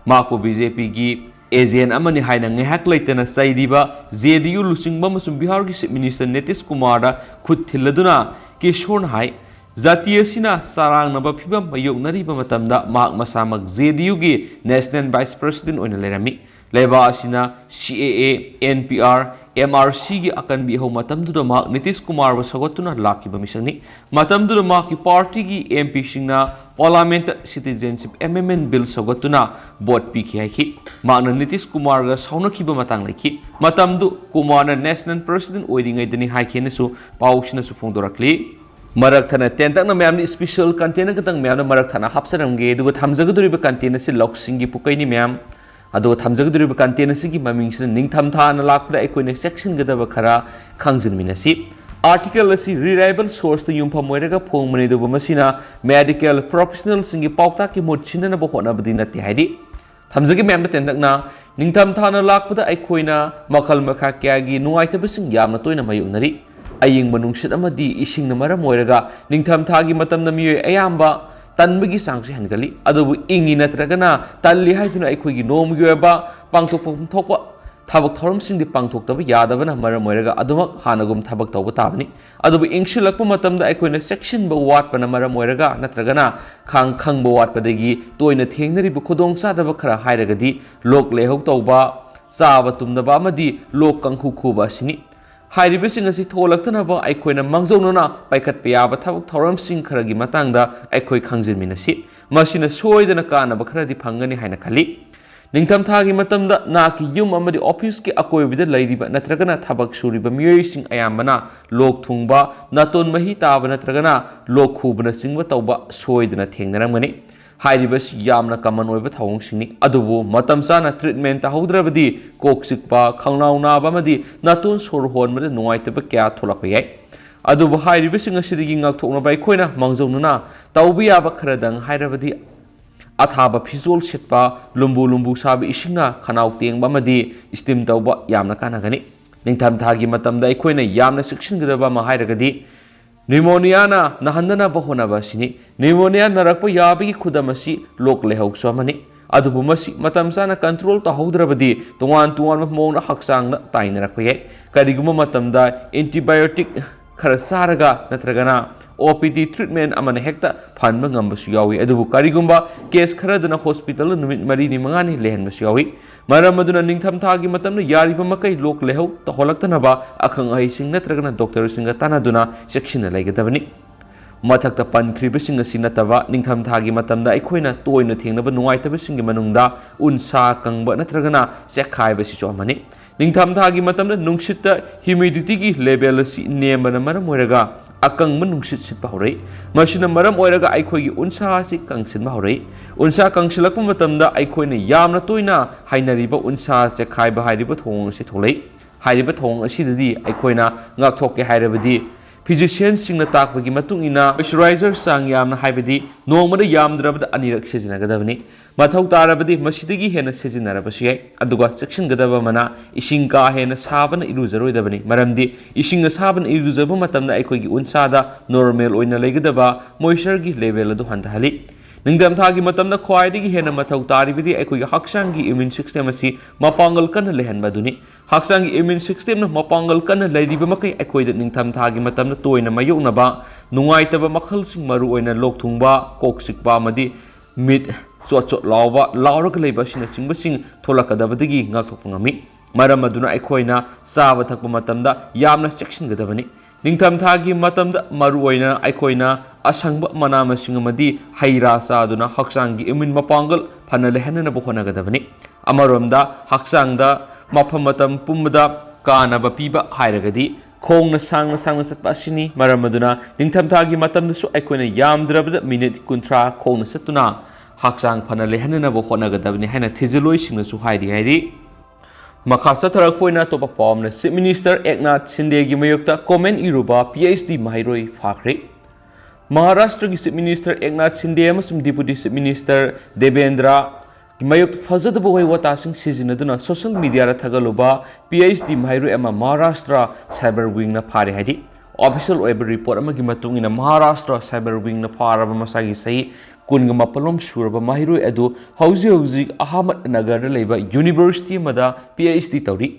ꯃꯍꯥꯛꯄꯨ ꯕꯤ ꯖꯦ ꯄꯤꯒꯤ agent ꯑꯃꯅꯤ ꯍꯥꯏꯅ ꯉꯥꯏꯍꯥꯛ ꯂꯩꯇꯅ ꯆꯩꯔꯤꯕ ꯖꯦ ꯗꯤ ꯌꯨ ꯂꯨꯆꯤꯡꯕ ꯑꯃꯁꯨꯡ ꯕꯤꯍꯥꯔꯒꯤ Chief Minister ꯅꯤꯇꯤꯁ ꯀꯨꯃꯥꯔꯗ ꯈꯨꯠ ꯊꯤꯜꯂꯗꯨꯅ ꯀꯤꯁꯣꯔꯅ ꯍꯥꯏ, ꯖꯥꯇꯤ ꯑꯁꯤꯅ ꯆꯔꯥꯡꯅꯕ ꯐꯤꯚꯝ ꯃꯥꯌꯣꯛꯅꯔꯤꯕ ꯃꯇꯝꯗ ꯃꯍꯥꯛ ꯃꯁꯥꯃꯛ ꯖꯦ ꯗꯤ ꯌꯨꯒꯤ National Vice President ꯑꯣꯏꯅ ꯂꯩꯔꯝꯃꯤ꯫ ꯂꯩꯕꯥꯛ ꯑꯁꯤꯅ C A A, N P R, M R ꯁꯤꯒꯤ ꯑꯀꯟꯕꯤ ꯏꯍꯧ ꯃꯇꯝꯗꯨꯗ ꯃꯍꯥꯛ ꯅꯤꯇꯤꯁ ꯀꯨꯃꯥꯔꯕꯨ ꯁꯧꯒꯠꯇꯨꯅ ꯂꯥꯛꯈꯤꯕ ꯃꯤꯁꯛꯅꯤ꯫ ꯃꯇꯝꯗꯨꯗ ꯃꯍꯥꯛꯀꯤ ꯄꯥꯔꯇꯤꯒꯤ ꯑꯦꯝ ꯄꯤꯁꯤꯡꯅ Parliament Citizenship Amendment Bill ꯁꯧꯒꯠꯇꯨꯅ ꯚꯣꯠ ꯄꯤꯈꯤ ꯍꯥꯏꯈꯤ꯫ ꯃꯍꯥꯛꯅ ꯅꯤꯇꯤꯁ ꯀꯨꯃꯥꯔꯒ ꯁꯥꯎꯅꯈꯤꯕ ꯃꯇꯥꯡ ꯂꯩꯈꯤ꯫ ꯃꯇꯝꯗꯨ ꯀꯨꯃꯥꯔꯅ National President ꯑꯣꯏꯔꯤꯉꯩꯗꯅꯤ ꯍꯥꯏꯈꯤꯅꯁꯨ ꯄꯥꯎꯁꯤꯅꯁꯨ ꯐꯣꯡꯗꯣꯔꯛꯂꯤ꯫ ꯃꯔꯛ ꯊꯠꯅ ꯇꯦꯟꯇꯛꯅ ꯃꯌꯥꯝꯅ special content ꯈꯛꯇꯪ ꯃꯌꯥꯝꯅ ꯃꯔꯛ ꯊꯠꯅ ꯍꯥꯞꯆꯔꯝꯒꯦ꯫ ꯑꯗꯨꯒ ꯊꯝꯖꯒꯗꯧꯔꯤꯕ content ꯑꯁꯤ ꯂꯧꯁꯤꯡꯒꯤ ꯄꯨꯀꯩꯅꯤ ꯃꯌꯥꯝ꯫ ꯑꯗꯨꯒ ꯊꯝꯖꯒꯗꯧꯔꯤꯕ content ꯑꯁꯤꯒꯤ ꯃꯃꯤꯡꯁꯤꯅ ꯅꯤꯡꯊꯝꯊꯥꯅ ꯂꯥꯛꯄꯗ ꯑꯩꯈꯣꯏꯅ ꯆꯦꯛꯁꯤꯟꯒꯗꯕ ꯈꯔ ꯈꯪꯖꯤꯟꯃꯤꯟꯅꯁꯤ꯫ Article ꯑꯁꯤ reliable source ꯇ ꯌꯨꯝꯐꯝ ꯑꯣꯏꯔꯒ ꯐꯣꯡꯕꯅꯤ, ꯑꯗꯨꯕꯨ ꯃꯁꯤꯅ medical professional ꯁꯤꯡꯒꯤ ꯄꯥꯎꯇꯥꯛꯀꯤ ꯃꯍꯨꯠ ꯁꯤꯟꯅꯅꯕ ꯍꯣꯠꯅꯕꯗꯤ ꯅꯠꯇꯦ ꯍꯥꯏꯔꯤ꯫ ꯊꯝꯖꯒꯦ ꯃꯌꯥꯝꯗ ꯇꯦꯟꯇꯛꯅ, ꯅꯤꯡꯊꯝꯊꯥꯅ ꯂꯥꯛꯄꯗ ꯑꯩꯈꯣꯏꯅ ꯃꯈꯜ ꯃꯈꯥ ꯀꯌꯥꯒꯤ ꯅꯨꯡꯉꯥꯏꯇꯕꯁꯤꯡ ꯌꯥꯝꯅ ꯇꯣꯏꯅ ꯃꯥꯌꯣꯛꯅꯔꯤ꯫ ꯑꯏꯪꯕ ꯅꯨꯡꯁꯤꯠ ꯑꯃꯗꯤ ꯏꯁꯤꯡꯅ ꯃꯔꯝ ꯑꯣꯏꯔꯒ ꯅꯤꯡꯊꯝꯊꯥꯒꯤ ꯃꯇꯝꯗ ꯃꯤꯑꯣꯏ ꯑꯌꯥꯝꯕ ꯇꯟꯕꯒꯤ ꯆꯥꯡꯁꯨ ꯍꯦꯟꯒꯠꯂꯤ꯫ ꯑꯗꯨꯕꯨ ꯏꯪꯉꯤ ꯅꯠꯇ꯭ꯔꯒꯅ ꯇꯜꯂꯤ ꯍꯥꯏꯗꯨꯅ ꯑꯩꯈꯣꯏꯒꯤ ꯅꯣꯡꯃꯒꯤ ꯑꯣꯏꯕ ꯄꯥꯡꯊꯣꯛꯐꯝ ꯊꯣꯛꯄ ꯊꯕꯛ ꯊꯧꯔꯝꯁꯤꯡꯗꯤ ꯄꯥꯡꯊꯣꯛꯇꯕ ꯌꯥꯗꯕꯅ ꯃꯔꯝ ꯑꯣꯏꯔꯒ ꯑꯗꯨꯃꯛ ꯍꯥꯟꯅꯒꯨꯝ ꯊꯕꯛ ꯇꯧꯕ ꯇꯥꯕꯅꯤ꯫ ꯑꯗꯨꯕꯨ ꯏꯪꯁꯤꯜꯂꯛꯄ ꯃꯇꯝꯗ ꯑꯩꯈꯣꯏꯅ ꯆꯦꯛꯁꯤꯟꯕ ꯋꯥꯠꯄꯅ ꯃꯔꯝ ꯑꯣꯏꯔꯒ ꯅꯠꯇ꯭ꯔꯒꯅ ꯈꯥꯡ ꯈꯪꯕ ꯋꯥꯠꯄꯗꯒꯤ ꯇꯣꯏꯅ ꯊꯦꯡꯅꯔꯤꯕ ꯈꯨꯗꯣꯡꯆꯥꯗꯕ ꯈꯔ ꯍꯥꯏꯔꯒꯗꯤ ꯂꯣꯛ ꯂꯥꯏꯍꯧ ꯇꯧꯕ, ꯆꯥꯕ ꯇꯨꯝꯗꯕ ꯑꯃꯗꯤ ꯂꯣꯛ ꯀꯥꯡꯈꯨ ꯈꯨꯕ ꯑꯁꯤꯅꯤ꯫ ꯍꯥꯏꯔꯤꯕꯁꯤꯡ ꯑꯁꯤ ꯊꯣꯛꯂꯛꯇꯅꯕ ꯑꯩꯈꯣꯏꯅ ꯃꯥꯡꯖꯧꯅꯅ ꯄꯥꯏꯈꯠꯄ ꯌꯥꯕ ꯊꯕꯛ ꯊꯧꯔꯝꯁꯤꯡ ꯈꯔꯒꯤ ꯃꯇꯥꯡꯗ ꯑꯩꯈꯣꯏ ꯈꯪꯖꯤꯟꯃꯤꯟꯅꯁꯤ꯫ ꯃꯁꯤꯅ ꯁꯣꯏꯗꯅ ꯀꯥꯟꯅꯕ ꯈꯔꯗꯤ ꯐꯪꯒꯅꯤ ꯍꯥꯏꯅ ꯈꯜꯂꯤ꯫ ꯅꯤꯡꯊꯝꯊꯥꯒꯤ ꯃꯇꯝꯗ ꯅꯍꯥꯛꯀꯤ ꯌꯨꯝ ꯑꯃꯗꯤ ꯑꯣꯐꯤꯁꯀꯤ ꯑꯀꯣꯏꯕꯗ ꯂꯩꯔꯤꯕ ꯅꯠꯇ꯭ꯔꯒꯅ ꯊꯕꯛ ꯁꯨꯔꯤꯕ ꯃꯤꯑꯣꯏꯁꯤꯡ ꯑꯌꯥꯝꯕꯅ ꯂꯣꯛ ꯊꯨꯡꯕ, ꯅꯥꯇꯣꯟ ꯃꯍꯤ ꯇꯥꯕ ꯅꯠꯇ꯭ꯔꯒꯅ ꯂꯣꯛ ꯈꯨꯕꯅꯆꯤꯡꯕ ꯇꯧꯕ ꯁꯣꯏꯗꯅ ꯊꯦꯡꯅꯔꯝꯒꯅꯤ꯫ ꯍꯥꯏꯔꯤꯕꯁꯤ ꯌꯥꯝꯅ common ꯑꯣꯏꯕ ꯊꯧꯑꯣꯡꯁꯤꯡꯅꯤ, ꯑꯗꯨꯕꯨ ꯃꯇꯝ ꯆꯥꯅ treatment ꯇꯧꯍꯧꯗ꯭ꯔꯕꯗꯤ ꯀꯣꯛ ꯆꯤꯛꯄ, ꯈꯧꯅꯥꯎ ꯅꯥꯕ ꯑꯃꯗꯤ ꯅꯥꯇꯣꯟ ꯁꯣꯔ ꯍꯣꯟꯕꯗ ꯅꯨꯡꯉꯥꯏꯇꯕ ꯀꯌꯥ ꯊꯣꯛꯂꯛꯄ ꯌꯥꯏ꯫ ꯑꯗꯨꯕꯨ ꯍꯥꯏꯔꯤꯕꯁꯤꯡ ꯑꯁꯤꯗꯒꯤ ꯉꯥꯛꯊꯣꯛꯅꯕ ꯑꯩꯈꯣꯏꯅ ꯃꯥꯡꯖꯧꯅꯅ ꯇꯧꯕ ꯌꯥꯕ ꯈꯔꯗꯪ ꯍꯥꯏꯔꯕꯗꯤ, ꯑꯊꯥꯕ ꯐꯤꯖꯣꯜ ꯁꯦꯠꯄ, ꯂꯨꯝꯕꯨ ꯂꯨꯝꯕꯨ ꯁꯥꯕ ꯏꯁꯤꯡꯅ ꯈꯅꯥꯎ ꯇꯦꯡꯕ ꯑꯃꯗꯤ steam ꯇꯧꯕ ꯌꯥꯝꯅ ꯀꯥꯟꯅꯒꯅꯤ꯫ ꯅꯤꯡꯊꯝꯊꯥꯒꯤ ꯃꯇꯝꯗ ꯑꯩꯈꯣꯏꯅ ꯌꯥꯝꯅ ꯆꯦꯛꯁꯤꯟꯒꯗꯕ ꯑꯃ ꯍꯥꯏꯔꯒꯗꯤ, pneumonia ꯅꯥꯍꯟꯗꯅꯕ ꯍꯣꯠꯅꯕ ꯑꯁꯤꯅꯤ꯫ Pneumonia ꯅꯥꯔꯛꯄ ꯌꯥꯕꯒꯤ ꯈꯨꯗꯝ ꯑꯁꯤ ꯂꯣꯛ ꯂꯥꯏꯍꯧꯁꯨ ꯑꯃꯅꯤ꯫ ꯑꯗꯨꯕꯨ ꯃꯁꯤ ꯃꯇꯝ ꯆꯥꯅ control ꯇꯧꯍꯧꯗ꯭ꯔꯕꯗꯤ ꯇꯣꯉꯥꯟ ꯇꯣꯉꯥꯟꯕ ꯃꯑꯣꯡꯗ ꯍꯛꯆꯥꯡꯗ ꯇꯥꯏꯅꯔꯛꯄ ꯌꯥꯏ꯫ ꯀꯔꯤꯒꯨꯝꯕ ꯃꯇꯝꯗ antibiotic ꯈꯔ ꯆꯥꯔꯒ ꯅꯠꯇ꯭ꯔꯒꯅ O P D treatment ꯑꯃꯅ ꯍꯦꯛꯇ ꯐꯍꯟꯕ ꯉꯝꯕꯁꯨ ꯌꯥꯎꯏ꯫ ꯑꯗꯨꯕꯨ ꯀꯔꯤꯒꯨꯝꯕ case ꯈꯔꯗꯅ hospital ꯗ ꯅꯨꯃꯤꯠ ꯃꯔꯤꯅꯤ ꯃꯉꯥꯅꯤ ꯂꯩꯍꯟꯕꯁꯨ ꯌꯥꯎꯏ꯫ ꯃꯔꯝ ꯑꯗꯨꯅ ꯅꯤꯡꯊꯝꯊꯥꯒꯤ ꯃꯇꯝꯗ ꯌꯥꯔꯤꯕ ꯃꯈꯩ ꯂꯣꯛ ꯂꯥꯏꯍꯧ ꯇꯧꯍꯜꯂꯛꯇꯅꯕ ꯑꯈꯪ ꯑꯍꯩꯁꯤꯡ ꯅꯠꯇ꯭ꯔꯒꯅ doctor ꯁꯤꯡꯒ ꯇꯥꯟꯅꯗꯨꯅ ꯆꯦꯛꯁꯤꯟꯅ ꯂꯩꯒꯗꯕꯅꯤ꯫ ꯃꯊꯛꯇ ꯄꯟꯈ꯭ꯔꯤꯕꯁꯤꯡ ꯑꯁꯤ ꯅꯠꯇꯕ ꯅꯤꯡꯊꯝꯊꯥꯒꯤ ꯃꯇꯝꯗ ꯑꯩꯈꯣꯏꯅ ꯇꯣꯏꯅ ꯊꯦꯡꯅꯕ ꯅꯨꯡꯉꯥꯏꯇꯕꯁꯤꯡꯒꯤ ꯃꯅꯨꯡꯗ ꯎꯟꯁꯥ ꯀꯪꯕ ꯅꯠꯇ꯭ꯔꯒꯅ ꯆꯦꯛꯈꯥꯏꯕꯁꯤꯁꯨ ꯑꯃꯅꯤ꯫ ꯅꯤꯡꯊꯝꯊꯥꯒꯤ ꯃꯇꯝꯗ ꯅꯨꯡꯁꯤꯠꯇ humidity ꯒꯤ level ꯑꯁꯤ ꯅꯦꯝꯕꯅ ꯃꯔꯝ ꯑꯣꯏꯔꯒ ꯑꯀꯪꯕ ꯅꯨꯡꯁꯤꯠ ꯁꯤꯠꯄ ꯍꯧꯔꯛꯏ꯫ ꯃꯁꯤꯅ ꯃꯔꯝ ꯑꯣꯏꯔꯒ ꯑꯩꯈꯣꯏꯒꯤ ꯎꯟꯁꯥ ꯑꯁꯤ ꯀꯪꯁꯤꯟꯕ ꯍꯧꯔꯛꯏ꯫ ꯎꯟꯁꯥ ꯀꯪꯁꯤꯜꯂꯛꯄ ꯃꯇꯝꯗ ꯑꯩꯈꯣꯏꯅ ꯌꯥꯝꯅ ꯇꯣꯏꯅ ꯍꯥꯏꯅꯔꯤꯕ ꯎꯟꯁꯥ ꯆꯦꯛꯈꯥꯏꯕ ꯍꯥꯏꯔꯤꯕ ꯊꯧꯑꯣꯡ ꯑꯁꯤ ꯊꯣꯛꯂꯛꯏ꯫ ꯍꯥꯏꯔꯤꯕ ꯊꯧꯑꯣꯡ ꯑꯁꯤꯗꯗꯤ ꯑꯩꯈꯣꯏꯅ ꯉꯥꯛꯊꯣꯛꯀꯦ ꯍꯥꯏꯔꯕꯗꯤ physician ꯁꯤꯡꯅ ꯇꯥꯛꯄꯒꯤ ꯃꯇꯨꯡ ꯏꯟꯅ moisturizer ꯆꯥꯡ ꯌꯥꯝꯅ, ꯍꯥꯏꯕꯗꯤ ꯅꯣꯡꯃꯗ ꯌꯥꯝꯗ꯭ꯔꯕꯗ ꯑꯅꯤꯔꯛ ꯁꯤꯖꯤꯟꯅꯒꯗꯕꯅꯤ꯫ ꯃꯊꯧ ꯇꯥꯔꯕꯗꯤ ꯃꯁꯤꯗꯒꯤ ꯍꯦꯟꯅ ꯁꯤꯖꯤꯟꯅꯔꯕꯁꯨ ꯌꯥꯏ꯫ ꯑꯗꯨꯒ ꯆꯦꯛꯁꯤꯟꯒꯗꯕ ꯑꯃꯅ, ꯏꯁꯤꯡ ꯀꯥ ꯍꯦꯟꯅ ꯁꯥꯕꯅ ꯏꯔꯨꯖꯔꯣꯏꯗꯕꯅꯤ, ꯃꯔꯝꯗꯤ ꯏꯁꯤꯡ ꯑꯁꯥꯕꯅ ꯏꯔꯨꯖꯕ ꯃꯇꯝꯗ ꯑꯩꯈꯣꯏꯒꯤ ꯎꯟꯁꯥꯗ normal ꯑꯣꯏꯅ ꯂꯩꯒꯗꯕ moisture ꯒꯤ level ꯑꯗꯨ ꯍꯟꯊꯍꯜꯂꯤ꯫ ꯅꯤꯡꯊꯝꯊꯥꯒꯤ ꯃꯇꯝꯗ ꯈ꯭ꯋꯥꯏꯗꯒꯤ ꯍꯦꯟꯅ ꯃꯊꯧ ꯇꯥꯔꯤꯕꯗꯤ ꯑꯩꯈꯣꯏꯒꯤ ꯍꯛꯆꯥꯡꯒꯤ immune system ꯑꯁꯤ ꯃꯄꯥꯡꯒꯜ ꯀꯟꯅ ꯂꯩꯍꯟꯕ ꯑꯗꯨꯅꯤ꯫ ꯍꯛꯆꯥꯡꯒꯤ immune system ꯅ ꯃꯄꯥꯡꯒꯜ ꯀꯟꯅ ꯂꯩꯔꯤꯕ ꯃꯈꯩ ꯑꯩꯈꯣꯏꯗ ꯅꯤꯡꯊꯝꯊꯥꯒꯤ ꯃꯇꯝꯗ ꯇꯣꯏꯅ ꯃꯥꯌꯣꯛꯅꯕ ꯅꯨꯡꯉꯥꯏꯇꯕ ꯃꯈꯜꯁꯤꯡ, ꯃꯔꯨꯑꯣꯏꯅ ꯂꯣꯛ ꯊꯨꯡꯕ, ꯀꯣꯛ ꯆꯤꯛꯄ ꯑꯃꯗꯤ ꯃꯤꯠ ꯆꯣꯠ ꯆꯣꯠ ꯂꯥꯎꯕ, ꯂꯥꯎꯔꯒ ꯂꯩꯕ ꯑꯁꯤꯅꯆꯤꯡꯕꯁꯤꯡ ꯊꯣꯛꯂꯛꯀꯗꯕꯗꯒꯤ ꯉꯥꯛꯊꯣꯛꯄ ꯉꯝꯃꯤ꯫ ꯃꯔꯝ ꯑꯗꯨꯅ ꯑꯩꯈꯣꯏꯅ ꯆꯥꯕ ꯊꯛꯄ ꯃꯇꯝꯗ ꯌꯥꯝꯅ ꯆꯦꯛꯁꯤꯟꯒꯗꯕꯅꯤ꯫ ꯅꯤꯡꯊꯝꯊꯥꯒꯤ ꯃꯇꯝꯗ ꯃꯔꯨꯑꯣꯏꯅ ꯑꯩꯈꯣꯏꯅ ꯑꯁꯪꯕ ꯃꯅꯥ ꯃꯁꯤꯡ ꯑꯃꯗꯤ ꯍꯩ ꯔꯥ ꯆꯥꯗꯨꯅ ꯍꯛꯆꯥꯡꯒꯤ ꯏꯃ꯭ꯌꯨꯟ ꯃꯄꯥꯡꯒꯜ ꯐꯅ ꯂꯩꯍꯟꯅꯅꯕ ꯍꯣꯠꯅꯒꯗꯕꯅꯤ꯫ ꯑꯃꯔꯣꯝꯗ ꯍꯛꯆꯥꯡꯗ ꯃꯐꯝ ꯃꯇꯝ ꯄꯨꯝꯕꯗ ꯀꯥꯟꯅꯕ ꯄꯤꯕ ꯍꯥꯏꯔꯒꯗꯤ ꯈꯣꯡꯅ ꯁꯥꯡꯅ ꯁꯥꯡꯅ ꯆꯠꯄ ꯑꯁꯤꯅꯤ꯫ ꯃꯔꯝ ꯑꯗꯨꯅ ꯅꯤꯡꯊꯝꯊꯥꯒꯤ ꯃꯇꯝꯗꯁꯨ ꯑꯩꯈꯣꯏꯅ ꯌꯥꯝꯗ꯭ꯔꯕꯗ ꯃꯤꯅꯤꯠ ꯀꯨꯟꯊ꯭ꯔꯥ ꯈꯣꯡꯅ ꯆꯠꯇꯨꯅ ꯍꯛꯆꯥꯡ ꯐꯅ ꯂꯩꯍꯟꯅꯅꯕ ꯍꯣꯠꯅꯒꯗꯕꯅꯤ ꯍꯥꯏꯅ ꯊꯤꯖꯤꯜꯂꯣꯏꯁꯤꯡꯅꯁꯨ ꯍꯥꯏꯔꯤ ꯍꯥꯏꯔꯤ꯫ ꯃꯈꯥ ꯆꯠꯊꯔꯛꯄ ꯑꯣꯏꯅ ꯑꯇꯣꯞꯄ ꯄꯥꯎ ꯑꯃꯅ, ꯆꯤꯐ ꯃꯤꯅꯤꯁꯇꯔ ꯑꯦꯛꯅꯥꯊ ꯁꯤꯟꯗꯦꯒꯤ ꯃꯥꯌꯣꯛꯇ ꯀꯣꯃꯦꯟ ꯏꯔꯨꯕ ꯄꯤ ꯑꯩꯆ ꯗꯤ ꯃꯍꯩꯔꯣꯏ ꯐꯥꯈ꯭ꯔꯦ꯫ ꯃꯍꯥꯔꯥꯁꯇ꯭ꯔꯒꯤ ꯆꯤꯐ ꯃꯤꯅꯤꯁꯇꯔ ꯑꯦꯛꯅꯥꯊ ꯁꯤꯟꯗꯦ ꯑꯃꯁꯨꯡ ꯗꯤꯄꯨꯇꯤ ꯆꯤꯐ ꯃꯤꯅꯤꯁꯇꯔ ꯗꯦꯕꯦꯟꯗ꯭ꯔ ꯃꯥꯌꯣꯛꯇ ꯐꯖꯗꯕ ꯋꯥꯍꯩ ꯋꯥꯇꯥꯁꯤꯡ ꯁꯤꯖꯤꯟꯅꯗꯨꯅ ꯁꯣꯁꯤꯌꯦꯜ ꯃꯤꯗꯤꯌꯥꯗ ꯊꯥꯒꯠꯂꯨꯕ ꯄꯤ ꯑꯩꯆ ꯗꯤ ꯃꯍꯩꯔꯣꯏ ꯑꯃ ꯃꯍꯥꯔꯥꯁꯇ꯭ꯔ ꯁꯥꯏꯕꯔ ꯋꯤꯡꯅ ꯐꯥꯔꯦ ꯍꯥꯏꯔꯤ꯫ ꯑꯣꯐꯤꯁꯤꯌꯦꯜ ꯑꯣꯏꯕ ꯔꯤꯄꯣꯔꯠ ꯑꯃꯒꯤ ꯃꯇꯨꯡ ꯏꯟꯅ, ꯃꯍꯥꯔꯥꯁꯇ꯭ꯔ ꯁꯥꯏꯕꯔ ꯋꯤꯡꯅ ꯐꯥꯔꯕ ꯃꯁꯥꯒꯤ ꯆꯍꯤ ꯀꯨꯟꯒ ꯃꯥꯄꯜꯂꯣꯝ ꯁꯨꯔꯕ ꯃꯍꯩꯔꯣꯏ ꯑꯗꯨ ꯍꯧꯖꯤꯛ ꯍꯧꯖꯤꯛ ꯑꯍꯃꯗꯅꯒꯔꯗ ꯂꯩꯕ ꯌꯨꯅꯤꯚꯔꯁꯤꯇꯤ ꯑꯃꯗ ꯄꯤ ꯑꯩꯆ ꯗꯤ ꯇꯧꯔꯤ꯫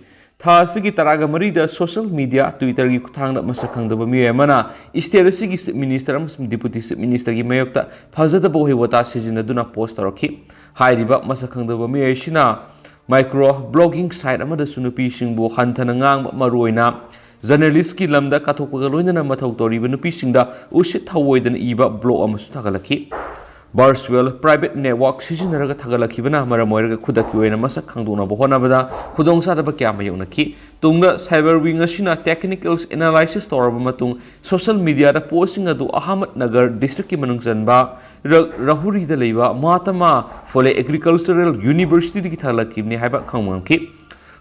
ꯊꯥ ꯑꯁꯤꯒꯤ ꯇꯔꯥꯒ ꯃꯔꯤꯗ ꯁꯣꯁꯤꯌꯦꯜ ꯃꯤꯗꯤꯌꯥ Twitter-ꯒꯤ ꯈꯨꯠꯊꯥꯡꯗ ꯃꯁꯛ ꯈꯪꯗꯕ ꯃꯤꯑꯣꯏ ꯑꯃꯅ ꯁ꯭ꯇꯦꯠ ꯑꯁꯤꯒꯤ ꯆꯤꯐ ꯃꯤꯅꯤꯁꯇꯔ ꯑꯃꯁꯨꯡ ꯗꯤꯄꯨꯇꯤ ꯆꯤꯐ ꯃꯤꯅꯤꯁꯇꯔꯒꯤ ꯃꯥꯌꯣꯛꯇ ꯐꯖꯗꯕ ꯋꯥꯍꯩ ꯋꯥꯇꯥ ꯁꯤꯖꯤꯟꯅꯗꯨꯅ ꯄꯣꯁ ꯇꯧꯔꯛꯈꯤ꯫ ꯍꯥꯏꯔꯤꯕ ꯃꯁꯛ ꯈꯪꯗꯕ ꯃꯤꯑꯣꯏ ꯑꯁꯤꯅ ꯃꯥꯏꯀ꯭ꯔꯣ ꯕ꯭ꯂꯣꯒꯤꯡ ꯁꯥꯏꯠ ꯑꯃꯗꯁꯨ ꯅꯨꯄꯤꯁꯤꯡꯕꯨ ꯍꯟꯊꯅ ꯉꯥꯡꯕ, ꯃꯔꯨꯑꯣꯏꯅ ꯖꯔꯅꯦꯂꯤꯁꯀꯤ ꯂꯝꯗ ꯀꯠꯊꯣꯛꯄꯒ ꯂꯣꯏꯅꯅ ꯃꯊꯧ ꯇꯧꯔꯤꯕ ꯅꯨꯄꯤꯁꯤꯡꯗ ꯎꯁꯤꯠ ꯊꯑꯣꯏꯗꯅ ꯏꯕ ꯕ꯭ꯂꯣꯒ ꯑꯃꯁꯨ ꯊꯥꯒꯠꯂꯛꯈꯤ꯫ ꯚꯔꯆꯨꯋꯦꯜ ꯄ꯭ꯔꯥꯏꯚꯦꯠ ꯅꯦꯠꯋꯥꯔꯛ ꯁꯤꯖꯤꯟꯅꯔꯒ ꯊꯥꯒꯠꯂꯛꯈꯤꯕꯅ ꯃꯔꯝ ꯑꯣꯏꯔꯒ ꯈꯨꯗꯛꯀꯤ ꯑꯣꯏꯅ ꯃꯁꯛ ꯈꯪꯗꯣꯛꯅꯕ ꯍꯣꯠꯅꯕꯗ ꯈꯨꯗꯣꯡꯆꯥꯗꯕ ꯀꯌꯥ ꯃꯥꯌꯣꯛꯅꯈꯤ꯫ ꯇꯨꯡꯗ ꯁꯥꯏꯕꯔ ꯋꯤꯡ ꯑꯁꯤꯅ ꯇꯦꯛꯅꯤꯀꯦꯜ ꯑꯦꯅꯥꯂꯥꯏꯁꯤꯁ ꯇꯧꯔꯕ ꯃꯇꯨꯡ, ꯁꯣꯁꯤꯌꯦꯜ ꯃꯤꯗꯤꯌꯥꯗ ꯄꯣꯁꯁꯤꯡ ꯑꯗꯨ ꯑꯍꯃꯗꯅꯒꯔ ꯗꯤꯁꯇ꯭ꯔꯤꯛꯀꯤ ꯃꯅꯨꯡ ꯆꯟꯕ ꯔ-, ꯔꯍꯨꯔꯤꯗ ꯂꯩꯕ ꯃꯍꯥꯇꯃꯥ ꯐꯨꯂꯦ ꯑꯦꯒ꯭ꯔꯤꯀꯜꯆꯔꯦꯜ ꯌꯨꯅꯤꯚꯔꯁꯤꯇꯤꯗꯒꯤ ꯊꯥꯒꯠꯂꯛꯈꯤꯕꯅꯤ ꯍꯥꯏꯕ ꯈꯪꯕ ꯉꯝꯈꯤ꯫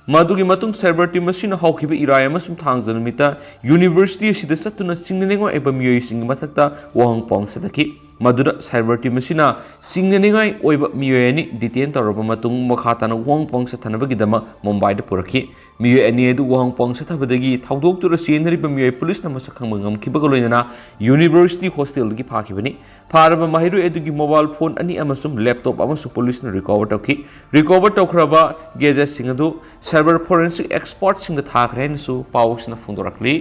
ꯃꯗꯨꯒꯤ ꯃꯇꯨꯡ ꯁꯥꯏꯕꯔ ꯇꯤꯝ ꯑꯁꯤꯅ ꯍꯧꯈꯤꯕ ꯏꯔꯥꯏ ꯑꯃꯁꯨꯡ ꯊꯥꯡꯖ ꯅꯨꯃꯤꯠꯇ ꯌꯨꯅꯤꯚꯔꯁꯤꯇꯤ ꯑꯁꯤꯗ ꯆꯠꯇꯨꯅ ꯁꯤꯡꯅꯅꯤꯡꯉꯥꯏ ꯑꯣꯏꯕ ꯃꯤꯑꯣꯏꯁꯤꯡꯒꯤ ꯃꯊꯛꯇ ꯋꯥꯍꯪ ꯄꯥꯎꯍꯪ ꯆꯠꯊꯈꯤ꯫ ꯃꯗꯨꯗ ꯁꯥꯏꯕꯔ ꯇꯤꯝ ꯑꯁꯤꯅ ꯁꯤꯡꯅꯅꯤꯡꯉꯥꯏ ꯑꯣꯏꯕ ꯃꯤꯑꯣꯏ ꯑꯅꯤ ꯗꯤꯇꯦꯟ ꯇꯧꯔꯕ ꯃꯇꯨꯡ, ꯃꯈꯥ ꯇꯥꯅ ꯋꯥꯍꯪ ꯄꯥꯎꯍꯪ ꯆꯠꯊꯅꯕꯒꯤꯗꯃꯛ ꯃꯨꯝꯕꯥꯏꯗ ꯄꯨꯔꯛꯈꯤ꯫ ꯃꯤꯑꯣꯏ ꯑꯅꯤ ꯑꯗꯨ ꯋꯥꯍꯪ ꯄꯥꯎꯍꯪ ꯆꯠꯊꯕꯗꯒꯤ ꯊꯧꯗꯣꯛꯇꯨꯗ ꯆꯦꯟꯅꯔꯤꯕ ꯃꯤꯑꯣꯏ ꯄꯨꯂꯤꯁꯅ ꯃꯁꯛ ꯈꯪꯕ ꯉꯝꯈꯤꯕꯒ ꯂꯣꯏꯅꯅ ꯌꯨꯅꯤꯚꯔꯁꯤꯇꯤ ꯍꯣꯁꯇꯦꯜꯗꯒꯤ ꯐꯥꯈꯤꯕꯅꯤ꯫ ꯐꯥꯔꯕ ꯃꯍꯩꯔꯣꯏ ꯑꯗꯨꯒꯤ ꯃꯣꯕꯥꯏꯜ ꯐꯣꯟ ꯑꯅꯤ ꯑꯃꯁꯨꯡ ꯂꯦꯞꯇꯣꯞ ꯑꯃꯁꯨ ꯄꯨꯂꯤꯁꯅ ꯔꯤꯀꯣꯚꯔ ꯇꯧꯈꯤ꯫ ꯔꯤꯀꯣꯚꯔ ꯇꯧꯈ꯭ꯔꯕ ꯒꯦꯖꯦꯠꯁꯤꯡ ꯑꯗꯨ ꯁꯥꯏꯕꯔ ꯐꯣꯔꯦꯟꯁꯤꯛ ꯑꯦꯛꯁꯄꯔꯠꯁꯤꯡꯗ ꯊꯥꯈ꯭ꯔꯦ ꯍꯥꯏꯅꯁꯨ ꯄꯥꯎ ꯑꯁꯤꯅ ꯐꯣꯡꯗꯣꯔꯛꯂꯤ꯫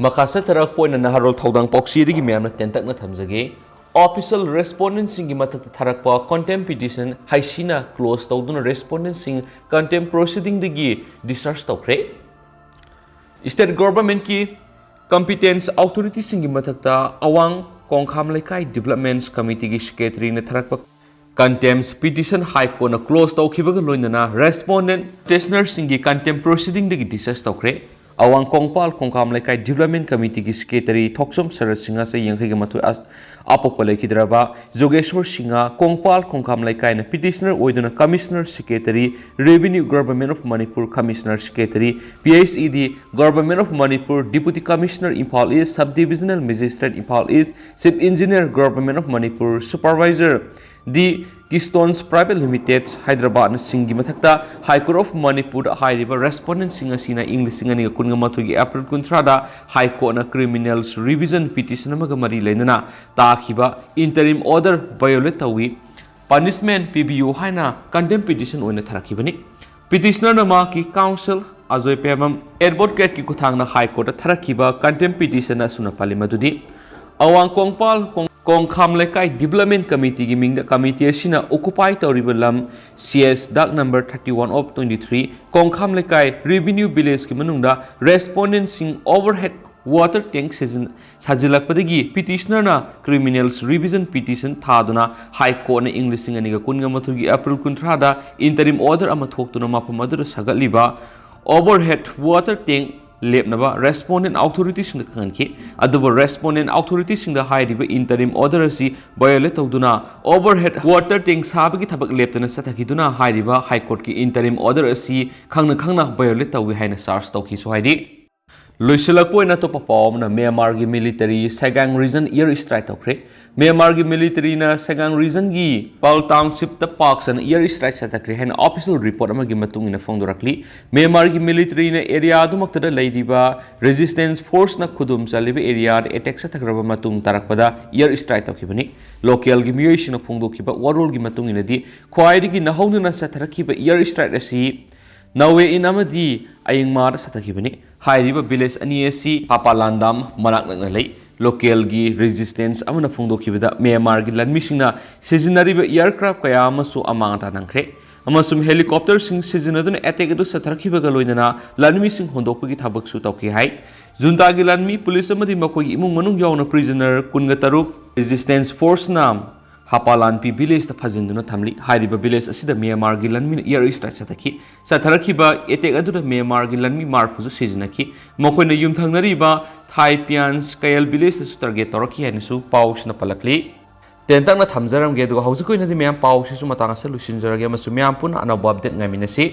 ꯃꯈꯥ ꯆꯠꯊꯔꯛꯄ ꯑꯣꯏꯅ ꯅꯍꯥꯔꯣꯜ ꯊꯧꯗꯥꯡ ꯄꯥꯎꯆꯦꯗꯒꯤ ꯃꯌꯥꯝꯅ ꯇꯦꯟꯇꯛꯅ ꯊꯝꯖꯒꯦ꯫ official respondentꯁꯤꯡꯒꯤ ꯃꯊꯛꯇ ꯊꯥꯔꯛꯄ contempt petition ꯍꯩꯁꯤꯅ close ꯇꯧꯗꯨꯅ respondentꯁꯤꯡ contempt proceedingꯗꯒꯤ discharge ꯇꯧꯈ꯭ꯔꯦ꯫ State governmentꯀꯤ competence authorityꯁꯤꯡꯒꯤ ꯃꯊꯛꯇ ꯑꯋꯥꯡ ꯀꯣꯡꯈꯥꯝ ꯂꯩꯀꯥꯏ Developments Committeeꯒꯤ secretaryꯅ ꯊꯥꯔꯛꯄ contempt petition High Courtꯅ close ꯇꯧꯈꯤꯕꯒ ꯂꯣꯏꯅꯅ respondent petitionerꯁꯤꯡꯒꯤ contempt proceedingꯗꯒꯤ discharge ꯇꯧꯈ꯭ꯔꯦ꯫ ꯑꯋꯥꯡ ꯀꯣꯡꯄꯥꯜ ꯀꯣꯡꯈꯥꯝ ꯂꯩꯀꯥꯏ Development Committeeꯒꯤ secretary ꯊꯣꯛꯆꯣꯝ ꯁꯔꯠ ꯁꯤꯡ ꯑꯁꯤ ꯌꯥꯡꯈꯩꯒ ꯃꯥꯊꯣꯏ ꯑ-, ꯑꯄꯣꯛꯄ ꯂꯩꯈꯤꯗ꯭ꯔꯕ ꯖꯣꯒꯦꯁꯣꯔ ꯁꯤꯡꯍ, ꯀꯣꯡꯄꯥꯜ ꯈꯣꯡꯈꯥꯝ ꯂꯩꯀꯥꯏꯅ petitioner ꯑꯣꯏꯗꯨꯅ Commissioner Secretary, Revenue, Government of Manipur, Commissioner Secretary, P H E D, Government of Manipur, Deputy Commissioner, Imphal East, Sub Divisional Magistrate, Imphal East, Chief Engineer, Government of Manipur, Supervisor, The Keystones Private Limited, Hyderabadꯅ ꯁꯤꯡꯒꯤ ꯃꯊꯛꯇ High Court of Manipurꯗ ꯍꯥꯏꯔꯤꯕ respondentꯁꯤꯡ ꯑꯁꯤꯅ ꯏꯪ ꯂꯤꯁꯤꯡ ꯑꯅꯤꯒ ꯀꯨꯟꯒ ꯃꯥꯊꯣꯏꯒꯤ April ꯀꯨꯟꯊ꯭ꯔꯥꯗ High Courtꯅ criminals revision petition ꯑꯃꯒ ꯃꯔꯤ ꯂꯩꯅꯅ ꯇꯥꯈꯤꯕ interim order violate ꯇꯧꯏ, punishment ꯄꯤꯕꯤꯌꯨ ꯍꯥꯏꯅ contempt petition ꯑꯣꯏꯅ ꯊꯥꯔꯛꯈꯤꯕꯅꯤ꯫ Petitionerꯅ ꯃꯍꯥꯛꯀꯤ counsel ꯑꯖꯣꯏ ꯄꯦꯝꯕꯝ advocateꯀꯤ ꯈꯨꯠꯊꯥꯡꯗ High Courtꯇ ꯊꯥꯔꯛꯈꯤꯕ contempt petition ꯑꯁꯨꯝꯅ ꯄꯜꯂꯤ ꯃꯗꯨꯗꯤ, ꯑꯋꯥꯡ ꯀꯣꯡꯄꯥꯜ ꯀꯣꯡ-, ꯀꯣꯡꯈꯥꯝ ꯂꯩꯀꯥꯏ Development Committeeꯒꯤ ꯃꯤꯡꯗ committee ꯑꯁꯤꯅ occupy ꯇꯧꯔꯤꯕ ꯂꯝ C S dark number thirty one of twenty three ꯀꯣꯡꯈꯥꯝ ꯂꯩꯀꯥꯏ Revenue Villageꯀꯤ ꯃꯅꯨꯡꯗ respondentꯁꯤꯡ overhead water tank ꯁꯤꯖꯤꯟ-, ꯁꯥꯖꯤꯜꯂꯛꯄꯗꯒꯤ petitionerꯅ criminals revision petition ꯊꯥꯗꯨꯅ High Courtꯅ ꯏꯪ ꯂꯤꯁꯤꯡ ꯑꯅꯤꯒ ꯀꯨꯟꯒ ꯃꯥꯊꯣꯏꯒꯤ April ꯀꯨꯟꯊ꯭ꯔꯥꯗ interim order ꯑꯃ ꯊꯣꯛꯇꯨꯅ ꯃꯐꯝ ꯑꯗꯨꯗ ꯁꯥꯒꯠꯂꯤꯕ overhead water tank ꯂꯦꯞꯅꯕ respondent authorityꯁꯤꯡꯗ ꯈꯪꯍꯟꯈꯤ꯫ ꯑꯗꯨꯕꯨ respondent authorityꯁꯤꯡꯗ ꯍꯥꯏꯔꯤꯕ interim order ꯑꯁꯤ violate ꯇꯧꯗꯨꯅ overhead water tank ꯁꯥꯕꯒꯤ ꯊꯕꯛ ꯂꯦꯞꯇꯅ ꯆꯠꯊꯈꯤꯗꯨꯅ ꯍꯥꯏꯔꯤꯕ High Courtꯀꯤ interim order ꯑꯁꯤ ꯈꯪꯅ ꯈꯪꯅ violate ꯇꯧꯏ ꯍꯥꯏꯅ charge ꯇꯧꯈꯤꯁꯨ ꯍꯥꯏꯔꯤ꯫ ꯂꯣꯏꯁꯤꯜꯂꯛꯄ ꯑꯣꯏꯅ ꯑꯇꯣꯞꯄ ꯄꯥꯎ ꯑꯃꯅ, ꯃ꯭ꯌꯥꯟꯃꯥꯔꯒꯤ military Sagaing region air strike ꯇꯧꯈ꯭ꯔꯦ꯫ ꯃ꯭ꯌꯥꯟꯃꯥꯔꯒꯤ militaryꯅ Sagaing regionꯒꯤ Paul townshipꯇ ꯄꯥꯛ ꯁꯟꯅ air strike ꯆꯠꯊꯈ꯭ꯔꯦ ꯍꯥꯏꯅ official report ꯑꯃꯒꯤ ꯃꯇꯨꯡ ꯏꯟꯅ ꯐꯣꯡꯗꯣꯔꯛꯂꯤ꯫ ꯃ꯭ꯌꯥꯟꯃꯥꯔꯒꯤ militaryꯅ area ꯑꯗꯨꯃꯛꯇꯗ ꯂꯩꯔꯤꯕ resistance forceꯅ ꯈꯨꯗꯨꯝ ꯆꯜꯂꯤꯕ areaꯗ attack ꯆꯠꯊꯈ꯭ꯔꯕ ꯃꯇꯨꯡ ꯇꯥꯔꯛꯄꯗ air strike ꯇꯧꯈꯤꯕꯅꯤ꯫ Localꯒꯤ ꯃꯤꯑꯣꯏꯁꯤꯡꯅ ꯐꯣꯡꯗꯣꯛꯈꯤꯕ ꯋꯥꯔꯣꯜꯒꯤ ꯃꯇꯨꯡ ꯏꯟꯅꯗꯤ, ꯈ꯭ꯋꯥꯏꯗꯒꯤ ꯅꯧꯍꯧꯅꯅ ꯆꯠꯊꯔꯛꯈꯤꯕ air strike ꯑꯁꯤ ꯅꯋꯦ ꯏꯟ ꯑꯃꯗꯤ ꯑꯌꯤꯡꯃꯥꯗ ꯆꯠꯊꯈꯤꯕꯅꯤ꯫ ꯍꯥꯏꯔꯤꯕ village ꯑꯅꯤ ꯑꯁꯤ ꯄꯥꯄꯥꯂꯥꯟꯗꯥꯝ ꯃꯅꯥꯛ ꯅꯛꯅ ꯂꯩ꯫ ꯂꯣꯀꯦꯜꯒꯤ ꯔꯦꯖꯤꯁꯇꯦꯟꯁ ꯑꯃꯅ ꯐꯣꯡꯗꯣꯛꯈꯤꯕꯗ, ꯃ꯭ꯌꯥꯟꯃꯥꯔꯒꯤ ꯂꯥꯟꯃꯤꯁꯤꯡꯅ ꯁꯤꯖꯤꯟꯅꯔꯤꯕ ꯑꯦꯌꯔꯀ꯭ꯔꯥꯐ ꯀꯌꯥ ꯑꯃꯁꯨ ꯑꯃꯥꯡ ꯑꯇꯥ ꯅꯪꯈ꯭ꯔꯦ ꯑꯃꯁꯨꯡ ꯍꯦꯂꯤꯀꯣꯞꯇꯔꯁꯤꯡ ꯁꯤꯖꯤꯟꯅꯗꯨꯅ ꯑꯦꯇꯦꯛ ꯑꯗꯨ ꯆꯠꯊꯔꯛꯈꯤꯕꯒ ꯂꯣꯏꯅꯅ ꯂꯥꯟꯃꯤꯁꯤꯡ ꯍꯣꯟꯗꯣꯛꯄꯒꯤ ꯊꯕꯛꯁꯨ ꯇꯧꯈꯤ ꯍꯥꯏ꯫ ꯖꯨꯟꯇꯥꯒꯤ ꯂꯥꯟꯃꯤ, ꯄꯨꯂꯤꯁ ꯑꯃꯗꯤ ꯃꯈꯣꯏꯒꯤ ꯏꯃꯨꯡ ꯃꯅꯨꯡ ꯌꯥꯎꯅ ꯄ꯭ꯔꯤꯖꯅꯔ ꯀꯨꯟꯒ ꯇꯔꯨꯛ ꯔꯦꯖꯤꯁꯇꯦꯟꯁ ꯐꯣꯔꯁꯅ ꯍꯥꯄꯥꯂꯥꯟꯄꯤ ꯚꯤꯂꯦꯖꯇ ꯐꯥꯖꯤꯟꯗꯨꯅ ꯊꯝꯂꯤ꯫ ꯍꯥꯏꯔꯤꯕ ꯚꯤꯂꯦꯖ ꯑꯁꯤꯗ ꯃ꯭ꯌꯥꯟꯃꯥꯔꯒꯤ ꯂꯥꯟꯃꯤꯅ ꯑꯦꯌꯔ ꯁ꯭ꯇ꯭ꯔꯥꯏꯛ ꯆꯠꯊꯈꯤ꯫ ꯆꯠꯊꯔꯛꯈꯤꯕ ꯑꯦꯇꯦꯛ ꯑꯗꯨꯗ ꯃ꯭ꯌꯥꯟꯃꯥꯔꯒꯤ ꯂꯥꯟꯃꯤ ꯃꯥꯔꯐꯨꯁꯨ ꯁꯤꯖꯤꯟꯅꯈꯤ꯫ ꯃꯈꯣꯏꯅ ꯌꯨꯝꯊꯪꯅꯔꯤꯕ ꯊꯥꯏ ꯄꯤꯌꯥꯟꯁ ꯀꯌꯦꯜ ꯚꯤꯂꯦꯖꯇꯁꯨ ꯇꯥꯔꯒꯦꯠ ꯇꯧꯔꯛꯈꯤ ꯍꯥꯏꯅꯁꯨ ꯄꯥꯎꯁꯤꯅ ꯄꯜꯂꯛꯂꯤ꯫ ꯇꯦꯟꯇꯛꯅ ꯊꯝꯖꯔꯝꯒꯦ, ꯑꯗꯨꯒ ꯍꯧꯖꯤꯛꯀꯤ ꯑꯣꯏꯅꯗꯤ ꯃꯌꯥꯝ ꯄꯥꯎꯁꯤꯁꯨ ꯃꯇꯥꯡ ꯑꯁꯤꯗ ꯂꯣꯏꯁꯤꯟꯖꯔꯒꯦ ꯑꯃꯁꯨꯡ ꯃꯌꯥꯝ ꯄꯨꯟꯅ ꯑꯅꯧꯕ ꯑꯞꯗꯦꯠ ꯉꯥꯏꯃꯤꯟꯅꯁꯤ꯫